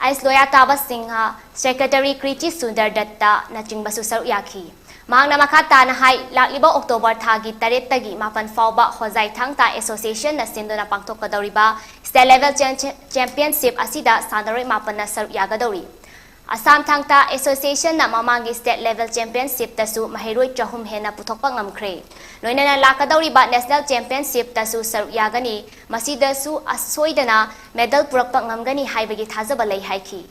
ꯑꯥꯏꯁ ꯂꯣꯌꯥ ꯇꯥꯕ ꯁꯤꯡꯍ, ꯁꯦꯀ꯭ꯔꯦꯇꯔꯤ ꯀ꯭ꯔꯤꯇꯤ ꯁꯨꯟꯗꯔ ꯗꯠꯇꯅꯆꯤꯡꯕꯁꯨ ꯁꯔꯨꯛ ꯌꯥꯈꯤ꯫ ꯃꯍꯥꯛꯅ ꯃꯈꯥ ꯇꯥꯅ ꯍꯥꯏ, ꯂꯥꯛꯂꯤꯕ ꯑꯣꯛꯇꯣꯕꯔ ꯊꯥꯒꯤ ꯇꯔꯦꯠꯇꯒꯤ ꯃꯥꯄꯟ ꯐꯥꯎꯕ ꯍꯣꯖꯥꯏ ꯊꯥꯡ ꯇꯥ ꯑꯦꯁꯣꯁꯤꯌꯦꯁꯟꯅ ꯁꯤꯟꯗꯨꯅ ꯄꯥꯡꯊꯣꯛꯀꯗꯧꯔꯤꯕ ꯁ꯭ꯇꯦꯠ ꯂꯦꯚꯦꯜ ꯆꯦꯝ-, ꯆꯦꯝꯄꯤꯌꯟꯁꯤꯞ ꯑꯁꯤꯗ ꯁꯥꯟꯅꯔꯣꯏ ꯃꯥꯄꯟꯅ ꯁꯔꯨꯛ ꯌꯥꯒꯗꯧꯔꯤ꯫ ꯑꯁꯥꯝ ꯊꯥꯡ ꯇꯥ ꯑꯦꯁꯣꯁꯤꯌꯦꯁꯟꯅ ꯃꯃꯥꯡꯒꯤ ꯁ꯭ꯇꯦꯠ ꯂꯦꯚꯦꯜ ꯆꯦꯝꯄꯤꯌꯟꯁꯤꯞꯇꯁꯨ ꯃꯍꯩꯔꯣꯏ ꯆꯍꯨꯝ ꯍꯦꯟꯅ ꯄꯨꯊꯣꯛꯄ ꯉꯝꯈ꯭ꯔꯦ꯫ ꯂꯣꯏꯅꯅ ꯂꯥꯛꯀꯗꯧꯔꯤꯕ ꯅꯦꯁꯅꯦꯜ ꯆꯦꯝꯄꯤꯌꯟꯁꯤꯞꯇꯁꯨ ꯁꯔꯨꯛ ꯌꯥꯒꯅꯤ꯫ ꯃꯁꯤꯗꯁꯨ ꯑꯁꯣꯏꯗꯅ ꯃꯦꯗꯜ ꯄꯨꯔꯛꯄ ꯉꯝꯒꯅꯤ ꯍꯥꯏꯕꯒꯤ ꯊꯥꯖꯕ ꯂꯩ ꯍꯥꯏꯈꯤ꯫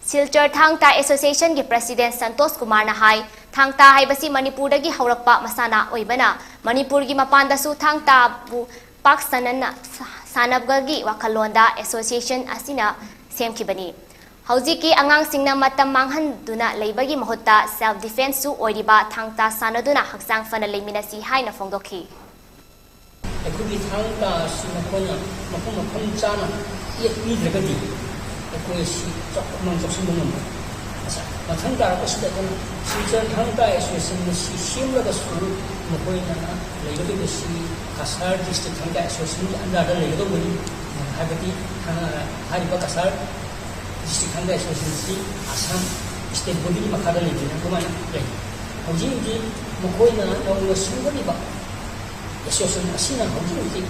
ꯁꯤꯜꯆꯔ ꯊꯥꯡ ꯇꯥ ꯑꯦꯁꯣꯁꯤꯌꯦꯁꯟꯒꯤ ꯄ꯭ꯔꯁꯤꯗꯦꯟꯠ ꯁꯟꯇꯣꯁ ꯀꯨꯃꯥꯔꯅ ꯍꯥꯏ, ꯊꯥꯡ ꯇꯥ ꯍꯥꯏꯕꯁꯤ ꯃꯅꯤꯄꯨꯔꯗꯒꯤ ꯍꯧꯔꯛꯄ ꯃꯁꯥꯟꯅ ꯑꯣꯏꯕꯅ ꯃꯅꯤꯄꯨꯔꯒꯤ ꯃꯄꯥꯟꯗꯁꯨ ꯊꯥꯡ ꯇꯥꯕꯨ ꯄꯥꯛ ꯁꯟꯅꯅ ꯁꯥꯟꯅꯕꯒꯤ ꯋꯥꯈꯜꯂꯣꯟꯗ ꯑꯦꯁꯣꯁꯤꯌꯦꯁꯟ ꯑꯁꯤꯅ ꯁꯦꯝꯈꯤꯕꯅꯤ꯫ ꯍꯧꯖꯤꯛꯀꯤ ꯑꯉꯥꯡꯁꯤꯡꯅ ꯃꯇꯝ ꯃꯥꯡꯍꯟꯗꯨꯅ ꯂꯩꯕꯒꯤ ꯃꯍꯨꯠꯇ self defenceꯁꯨ ꯑꯣꯏꯔꯤꯕ ꯊꯥꯡ ꯇꯥ ꯁꯥꯟꯅꯗꯨꯅ ꯍꯛꯆꯥꯡ ꯐꯅ ꯂꯩꯃꯤꯟꯅꯁꯤ ꯍꯥꯏꯅ ꯐꯣꯡꯗꯣꯛꯈꯤ꯫ ꯑꯩꯈꯣꯏꯒꯤ ꯊꯥꯡ ꯇꯥ ꯑꯁꯤ ꯃꯈꯣꯏꯅ ꯃꯐꯝ ꯃꯐꯝ ꯆꯥꯅ ꯌꯦꯠꯄꯤꯗ꯭ꯔꯒꯗꯤ ꯑꯩꯈꯣꯏ ꯑꯁꯤ ꯆꯥꯎꯈꯠ ꯃꯥꯡ ꯆꯥꯎꯁꯤꯟꯕ ꯉꯝꯃꯣꯏ꯫ ꯃꯊꯪ ꯇꯥꯔꯛꯄꯁꯤꯗ ꯑꯩꯈꯣꯏꯅ Silchar Thang Ta Association ꯑꯁꯤ ꯁꯦꯝꯂꯒꯁꯨ ꯃꯈꯣꯏꯅ ꯂꯩꯒꯗꯧꯔꯤꯕꯁꯤ ꯀꯁꯥꯔ District Thang Ta Associationꯒꯤ underꯗ ꯂꯩꯒꯗꯧꯕꯅꯤ꯫ ꯍꯥꯏꯕꯗꯤ ꯊꯥꯡ-, ꯍꯥꯏꯔꯤꯕ Cachar District Thang Ta Association ꯑꯁꯤ ꯑꯁꯥꯝ state bodyꯒꯤ ꯃꯈꯥꯗ ꯂꯩꯕꯅꯤꯅ ꯑꯗꯨꯃꯥꯏꯅ ꯂꯩ꯫ ꯍꯧꯖꯤꯛ ꯍꯧꯖꯤꯛ ꯃꯈꯣꯏꯅ ꯅꯧꯅ ꯁꯦꯝꯒꯠꯂꯤꯕ association ꯑꯁꯤꯅ ꯍꯧꯖꯤꯛ ꯍꯧꯖꯤꯛ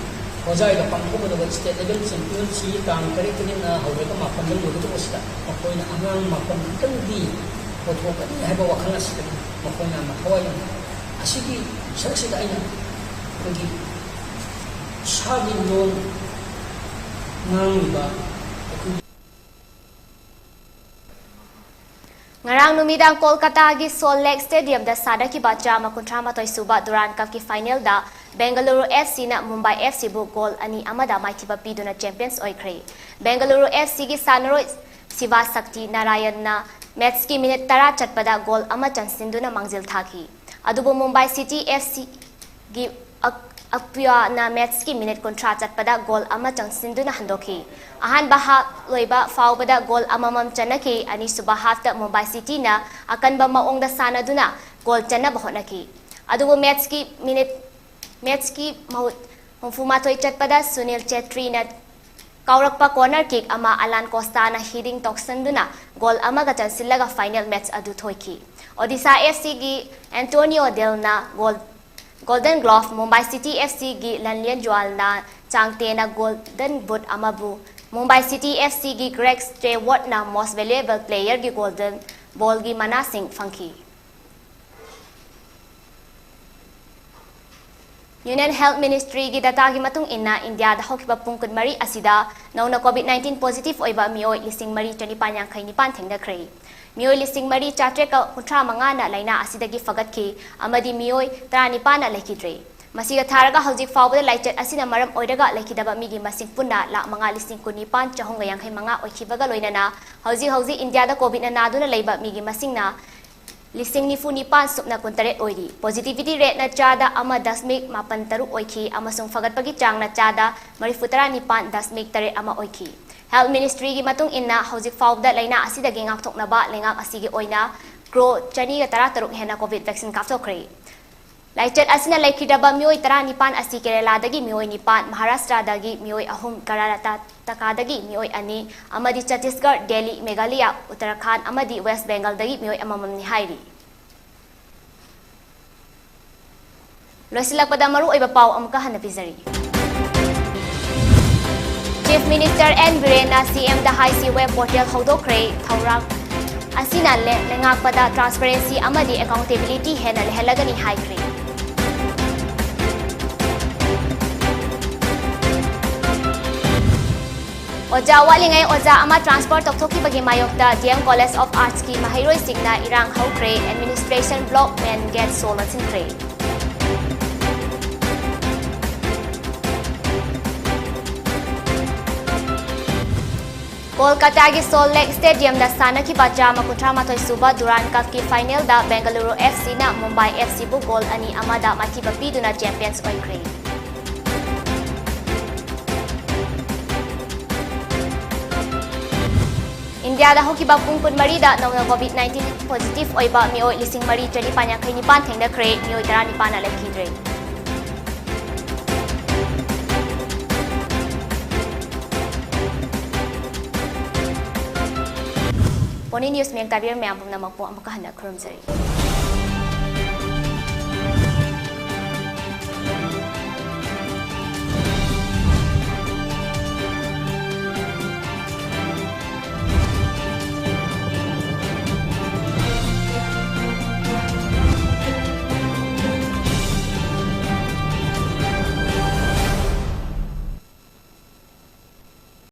ꯍꯣꯖꯥꯏꯗ ꯄꯥꯡꯊꯣꯛꯀꯗꯕ state level championꯁꯤ ꯇꯥꯡ ꯇꯔꯦꯠꯇꯒꯤꯅ ꯍꯧꯔꯒ ꯃꯥꯄꯟꯗ ꯂꯣꯏꯒꯗꯧꯕꯁꯤꯗ ꯃꯈꯣꯏꯅ ꯑꯉꯥꯡ ꯃꯥꯄꯟ ꯈꯛꯇꯪꯗꯤ ꯄꯨꯊꯣꯛꯀꯅꯤ ꯍꯥꯏꯕ ꯋꯥꯈꯜ ꯑꯁꯤꯗꯅꯤ ꯃꯈꯣꯏꯅ ꯌꯥꯝꯅ ꯊꯋꯥꯏ ꯌꯥꯎꯏ꯫ ꯑꯁꯤꯒꯤ ꯁꯔꯨꯛꯁꯤꯗ ꯑꯩꯅ ꯑꯩꯈꯣꯏꯒꯤ ꯏꯁꯥꯒꯤ ꯂꯣꯟ ꯉꯥꯡꯂꯤꯕ ꯑꯩꯈꯣꯏꯒꯤ ꯉꯔꯥꯡ ꯅꯨꯃꯤꯗꯥꯡ ꯀꯣꯜꯀꯇꯥꯒꯤ ꯁꯣꯜ ꯂꯦꯛ ꯁ꯭ꯇꯦꯗꯤꯌꯝꯗ ꯁꯥꯟꯅꯈꯤꯕ ꯆꯥꯝꯃ ꯀꯨꯟꯊ꯭ꯔꯥ ꯃꯥꯊꯣꯏ ꯁꯨꯕ ꯗꯨꯔꯥꯟ ꯀꯞꯀꯤ ꯐꯥꯏꯅꯦꯜꯗ ꯕꯦꯡꯒꯂꯨꯔꯨ ꯑꯦꯐ ꯁꯤꯅ ꯃꯨꯝꯕꯥꯏ ꯑꯦꯐ ꯁꯤꯕꯨ ꯒꯣꯜ ꯑꯅꯤ ꯑꯃꯗ ꯃꯥꯏꯊꯤꯕ ꯄꯤꯗꯨꯅ ꯆꯦꯝꯄꯤꯌꯟꯁ ꯑꯣꯏꯈ꯭ꯔꯦ꯫ ꯕꯦꯡꯒꯂꯨꯔꯨ ꯑꯦꯐ ꯁꯤꯒꯤ ꯁꯥꯟꯅꯔꯣꯏ ꯁꯤꯕꯥ ꯁꯛꯇꯤ ꯅꯥꯔꯥꯌꯟꯅ ꯃꯦꯠꯁꯀꯤ ꯃꯤꯅꯤꯠ ꯇꯔꯥ ꯆꯠꯄꯗ ꯒꯣꯜ ꯑꯃ ꯆꯟꯁꯤꯟꯗꯨꯅ ꯃꯥꯡꯖꯤꯜ ꯊꯥꯈꯤ꯫ ꯑꯗꯨꯕꯨ ꯃꯨꯝꯕꯥꯏ ꯁꯤꯇꯤ ꯑꯦꯐ ꯁꯤꯒꯤ ꯑꯛ-, ꯑꯛꯄ꯭ꯌꯥꯅ ꯃꯦꯠꯁꯀꯤ ꯃꯤꯅꯤꯠ ꯀꯨꯟꯊ꯭ꯔꯥ ꯆꯠꯄꯗ ꯒꯣꯜ ꯑꯃ ꯆꯪꯁꯤꯟꯗꯨꯅ ꯍꯟꯗꯣꯛꯈꯤ꯫ ꯑꯍꯥꯟꯕ ꯍꯥꯞ ꯂꯣꯏꯕ ꯐꯥꯎꯕꯗ ꯒꯣꯜ ꯑꯃꯃꯝ ꯆꯟꯅꯈꯤ꯫ ꯑꯅꯤꯁꯨꯕ ꯍꯥꯞꯇ ꯃꯨꯝꯕꯥꯏ ꯁꯤꯇꯤꯅ ꯑꯀꯟꯕ ꯃꯑꯣꯡꯗ ꯁꯥꯟꯅꯗꯨꯅ ꯒꯣꯜ ꯆꯟꯅꯕ ꯍꯣꯠꯅꯈꯤ꯫ ꯑꯗꯨꯕꯨ ꯃꯦꯠꯁꯀꯤ ꯃꯤꯅꯤꯠ, ꯃꯦꯠꯁꯀꯤ ꯃꯍꯨꯠ ꯍꯨꯝꯐꯨꯃꯥꯊꯣꯏ ꯆꯠꯄꯗ ꯁꯨꯅꯤꯜ ꯆꯦꯇ꯭ꯔꯤꯅ ꯀꯥꯎꯔꯛꯄ corner kick ꯑꯃ ꯑꯂꯥꯟ ꯀꯣꯁꯇꯥꯅ heading ꯇꯧꯁꯤꯟꯗꯨꯅ ꯒꯣꯜ ꯑꯃꯒ ꯆꯟꯁꯤꯜꯂꯒ ꯐꯥꯏꯅꯦꯜ ꯃꯦꯠꯁ ꯑꯗꯨ ꯊꯣꯏꯈꯤ꯫ ꯑꯣꯗꯤꯁꯥ ꯑꯦꯐ ꯁꯤꯒꯤ ꯑꯦꯟꯇꯣꯅꯤꯑꯣ ꯗꯦꯜꯅ goal, golden glove, Mumbai city F ꯁꯤꯒꯤ ꯂꯟꯂꯤꯌꯟ ꯖꯨꯋꯥꯜꯅ ꯆꯥꯡꯇꯦꯅ ꯒꯣꯜꯗꯟ ꯕꯨꯠ ꯑꯃꯕꯨ, ꯃꯨꯝꯕꯥꯏ ꯁꯤꯇꯤ ꯑꯦꯐ ꯁꯤꯒꯤ ꯒ꯭ꯔꯦꯒ ꯁ꯭ꯇꯦꯋꯥꯔꯠꯅ most valuable playerꯒꯤ ꯒꯣꯜꯗꯟ ꯕꯣꯜꯒꯤ ꯃꯅꯥꯁꯤꯡ ꯐꯪꯈꯤ꯫ Union Health Ministryꯒꯤ dataꯒꯤ ꯃꯇꯨꯡ ꯏꯟꯅ, ꯏꯟꯗꯤꯌꯥꯗ ꯍꯧꯈꯤꯕ ꯄꯨꯡ ꯀꯨꯟꯃꯔꯤ ꯑꯁꯤꯗ ꯅꯧꯅ COVID nineteen positive ꯑꯣꯏꯕ ꯃꯤꯑꯣꯏ ꯂꯤꯁꯤꯡ ꯃꯔꯤ ꯆꯅꯤꯄꯥꯟ ꯌꯥꯡꯈꯩ ꯅꯤꯄꯥꯟ ꯊꯦꯡꯅꯈ꯭ꯔꯦ꯫ ꯃꯤꯑꯣꯏ ꯂꯤꯁꯤꯡ ꯃꯔꯤ ꯆꯥꯇ꯭ꯔꯦꯠꯀ ꯀꯨꯟꯊ꯭ꯔꯥ ꯃꯉꯥꯅ ꯂꯥꯏꯅꯥ ꯑꯁꯤꯗꯒꯤ ꯐꯒꯠꯈꯤ ꯑꯃꯗꯤ ꯃꯤꯑꯣꯏ ꯇꯔꯥꯅꯤꯄꯥꯟꯅ ꯂꯩꯈꯤꯗ꯭ꯔꯦ꯫ ꯃꯁꯤꯒ ꯊꯥꯔꯒ ꯍꯧꯖꯤꯛ ꯐꯥꯎꯕꯗ ꯂꯥꯏꯆꯠ ꯑꯁꯤꯅ ꯃꯔꯝ ꯑꯣꯏꯔꯒ ꯂꯩꯈꯤꯗꯕ ꯃꯤꯒꯤ ꯃꯁꯤꯡ ꯄꯨꯟꯅ ꯂꯥꯈ ꯃꯉꯥ ꯂꯤꯁꯤꯡ ꯀꯨꯟꯅꯤꯄꯥꯟ ꯆꯍꯨꯝꯒ ꯌꯥꯡꯈꯩ ꯃꯉꯥ ꯑꯣꯏꯈꯤꯕꯒ ꯂꯣꯏꯅꯅ ꯍꯧꯖꯤꯛ ꯍꯧꯖꯤꯛ ꯏꯟꯗꯤꯌꯥꯗ ꯀꯣꯚꯤꯗꯅ ꯅꯥꯗꯨꯅ ꯂꯩꯕ ꯃꯤꯒꯤ ꯃꯁꯤꯡꯅ ꯂꯤꯁꯤꯡ ꯅꯤꯐꯨ ꯅꯤꯄꯥꯟ ꯁꯨꯞꯅ ꯀꯨꯟꯇꯔꯦꯠ ꯑꯣꯏꯔꯤ꯫ Positivity rateꯅ ꯆꯥꯗ ꯑꯃ ꯗꯁꯃꯤꯛ ꯃꯥꯄꯟ ꯇꯔꯨꯛ ꯑꯣꯏꯈꯤ ꯑꯃꯁꯨꯡ ꯐꯒꯠꯄꯒꯤ ꯆꯥꯡꯅ ꯆꯥꯗ ꯃꯔꯤꯐꯨ ꯇꯔꯥ ꯅꯤꯄꯥꯟ ꯗꯁꯃꯤꯛ ꯇꯔꯦꯠ ꯑꯃ ꯑꯣꯏꯈꯤ꯫ Health Ministryꯒꯤ ꯃꯇꯨꯡ ꯏꯟꯅ ꯍꯧꯖꯤꯛ ꯐꯥꯎꯕꯗ ꯂꯩꯅꯥ ꯑꯁꯤꯗꯒꯤ ꯉꯥꯛꯊꯣꯛꯅꯕ ꯂꯩꯉꯥꯛ ꯑꯁꯤꯒꯤ ꯑꯣꯏꯅ ꯀ꯭ꯔꯣꯔ ꯆꯅꯤꯒ ꯇꯔꯥ ꯇꯔꯨꯛ ꯍꯦꯟꯅ ꯀꯣꯚꯤꯗ ꯚꯦꯛꯁꯤꯟ ꯀꯥꯞꯊꯣꯛꯈ꯭ꯔꯦ꯫ ꯂꯥꯏꯆꯠ ꯑꯁꯤꯅ ꯂꯩꯈꯤꯗ꯭ꯔꯕ ꯃꯤꯑꯣꯏ ꯇꯔꯥꯅꯤꯄꯥꯟ ꯑꯁꯤ ꯀꯦꯔꯦꯂꯥꯗꯒꯤ ꯃꯤꯑꯣꯏ ꯅꯤꯄꯥꯟ, ꯃꯍꯥꯔꯥꯁꯇ꯭ꯔꯥꯗꯒꯤ ꯃꯤꯑꯣꯏ ꯑꯍꯨꯝ, ꯀꯔꯅꯥꯇꯀꯥꯗꯒꯤ ꯃꯤꯑꯣꯏ ꯑꯅꯤ, ꯑꯃꯗꯤ ꯆꯠꯇꯤꯁꯒꯔ, ꯗꯦꯜꯂꯤ, ꯃꯦꯘꯥꯂꯌꯥ, ꯎꯠꯇꯔꯥꯈꯥꯟꯗ ꯑꯃꯗꯤ ꯋꯦꯁ꯭ꯠ ꯕꯦꯡꯒꯜꯗꯒꯤ ꯃꯤꯑꯣꯏ ꯑꯃꯃꯝꯅꯤ ꯍꯥꯏꯔꯤ꯫ ꯂꯣꯏꯁꯤꯜꯂꯛꯄꯗ ꯃꯔꯨꯑꯣꯏꯕ ꯄꯥꯎ ꯑꯃꯨꯛꯀ ꯍꯟꯅ ꯄꯤꯖꯔꯤ꯫ Chief Minister N ꯕꯤꯔꯦꯟꯅ CMꯗ ꯍꯥꯏꯁꯤ web portal ꯍꯧꯗꯣꯛꯈ꯭ꯔꯦ꯫ ꯊꯧꯔꯥꯡ ꯑꯁꯤꯅ ꯂꯦ-, ꯂꯩꯉꯥꯛꯄꯗ transparency ꯑꯃꯗꯤ accountability ꯍꯦꯟꯅ ꯂꯩꯍꯜꯂꯒꯅꯤ ꯍꯥꯏꯈ꯭ꯔꯦ꯫ ꯑꯣꯖꯥ ꯋꯥꯠꯂꯤꯉꯩ ꯑꯣꯖꯥ ꯑꯃ transfer ꯇꯧꯊꯣꯛꯈꯤꯕꯒꯤ ꯃꯥꯌꯣꯛꯇ DM College of Artsꯀꯤ ꯃꯍꯩꯔꯣꯏꯁꯤꯡꯅ ꯏꯔꯥꯡ ꯍꯧꯈ꯭ꯔꯦ꯫ Administration block main gate ꯁꯣ ꯂꯣꯟꯁꯤꯟꯈ꯭ꯔꯦ꯫ ꯀꯣꯜꯀꯇꯥꯒꯤ ꯁꯣꯜꯠ ꯂꯦꯛ ꯁ꯭ꯇꯦꯗꯤꯌꯝꯗ ꯁꯥꯟꯅꯈꯤꯕ ꯆꯥꯝꯃ ꯀꯨꯟꯊ꯭ꯔꯥ ꯃꯥꯊꯣꯏ ꯁꯨꯕ ꯗꯨꯔꯥꯟ ꯀꯞꯀꯤ ꯐꯥꯏꯅꯦꯜꯗ ꯕꯦꯡꯒꯂꯨꯔꯨ FCꯅ ꯃꯨꯝꯕꯥꯏ FCꯕꯨ ꯒꯣꯜ ꯑꯅꯤ ꯑꯃꯗ ꯃꯥꯏꯊꯤꯕ ꯄꯤꯗꯨꯅ champions ꯑꯣꯏꯈ꯭ꯔꯦ꯫ ꯏꯟꯗꯤꯌꯥꯗ ꯍꯧꯈꯤꯕ ꯄꯨꯡ ꯀꯨꯟꯃꯔꯤꯗ ꯅꯧꯅ COVID nineteen positive ꯑꯣꯏꯕ ꯃꯤꯑꯣꯏ ꯂꯤꯁꯤꯡ ꯃꯔꯤ ꯆꯅꯤꯄꯥꯟ ꯌꯥꯡꯈꯩ ꯅꯤꯄꯥꯟ ꯊꯦꯡꯅꯈ꯭ꯔꯦ, ꯃꯤꯑꯣꯏ ꯇꯔꯥꯅꯤꯄꯥꯟꯅ ꯂꯩꯈꯤꯗ꯭ꯔꯦ꯫ ꯄꯣꯅꯤ News ꯃꯌꯦꯛ ꯇꯥꯕꯤꯔ ꯃꯌꯥꯝ ꯄꯨꯝꯅꯃꯛꯄꯨ ꯑꯃꯨꯛꯀ ꯍꯟꯅ ꯈꯨꯔꯨꯝꯖꯔꯤ꯫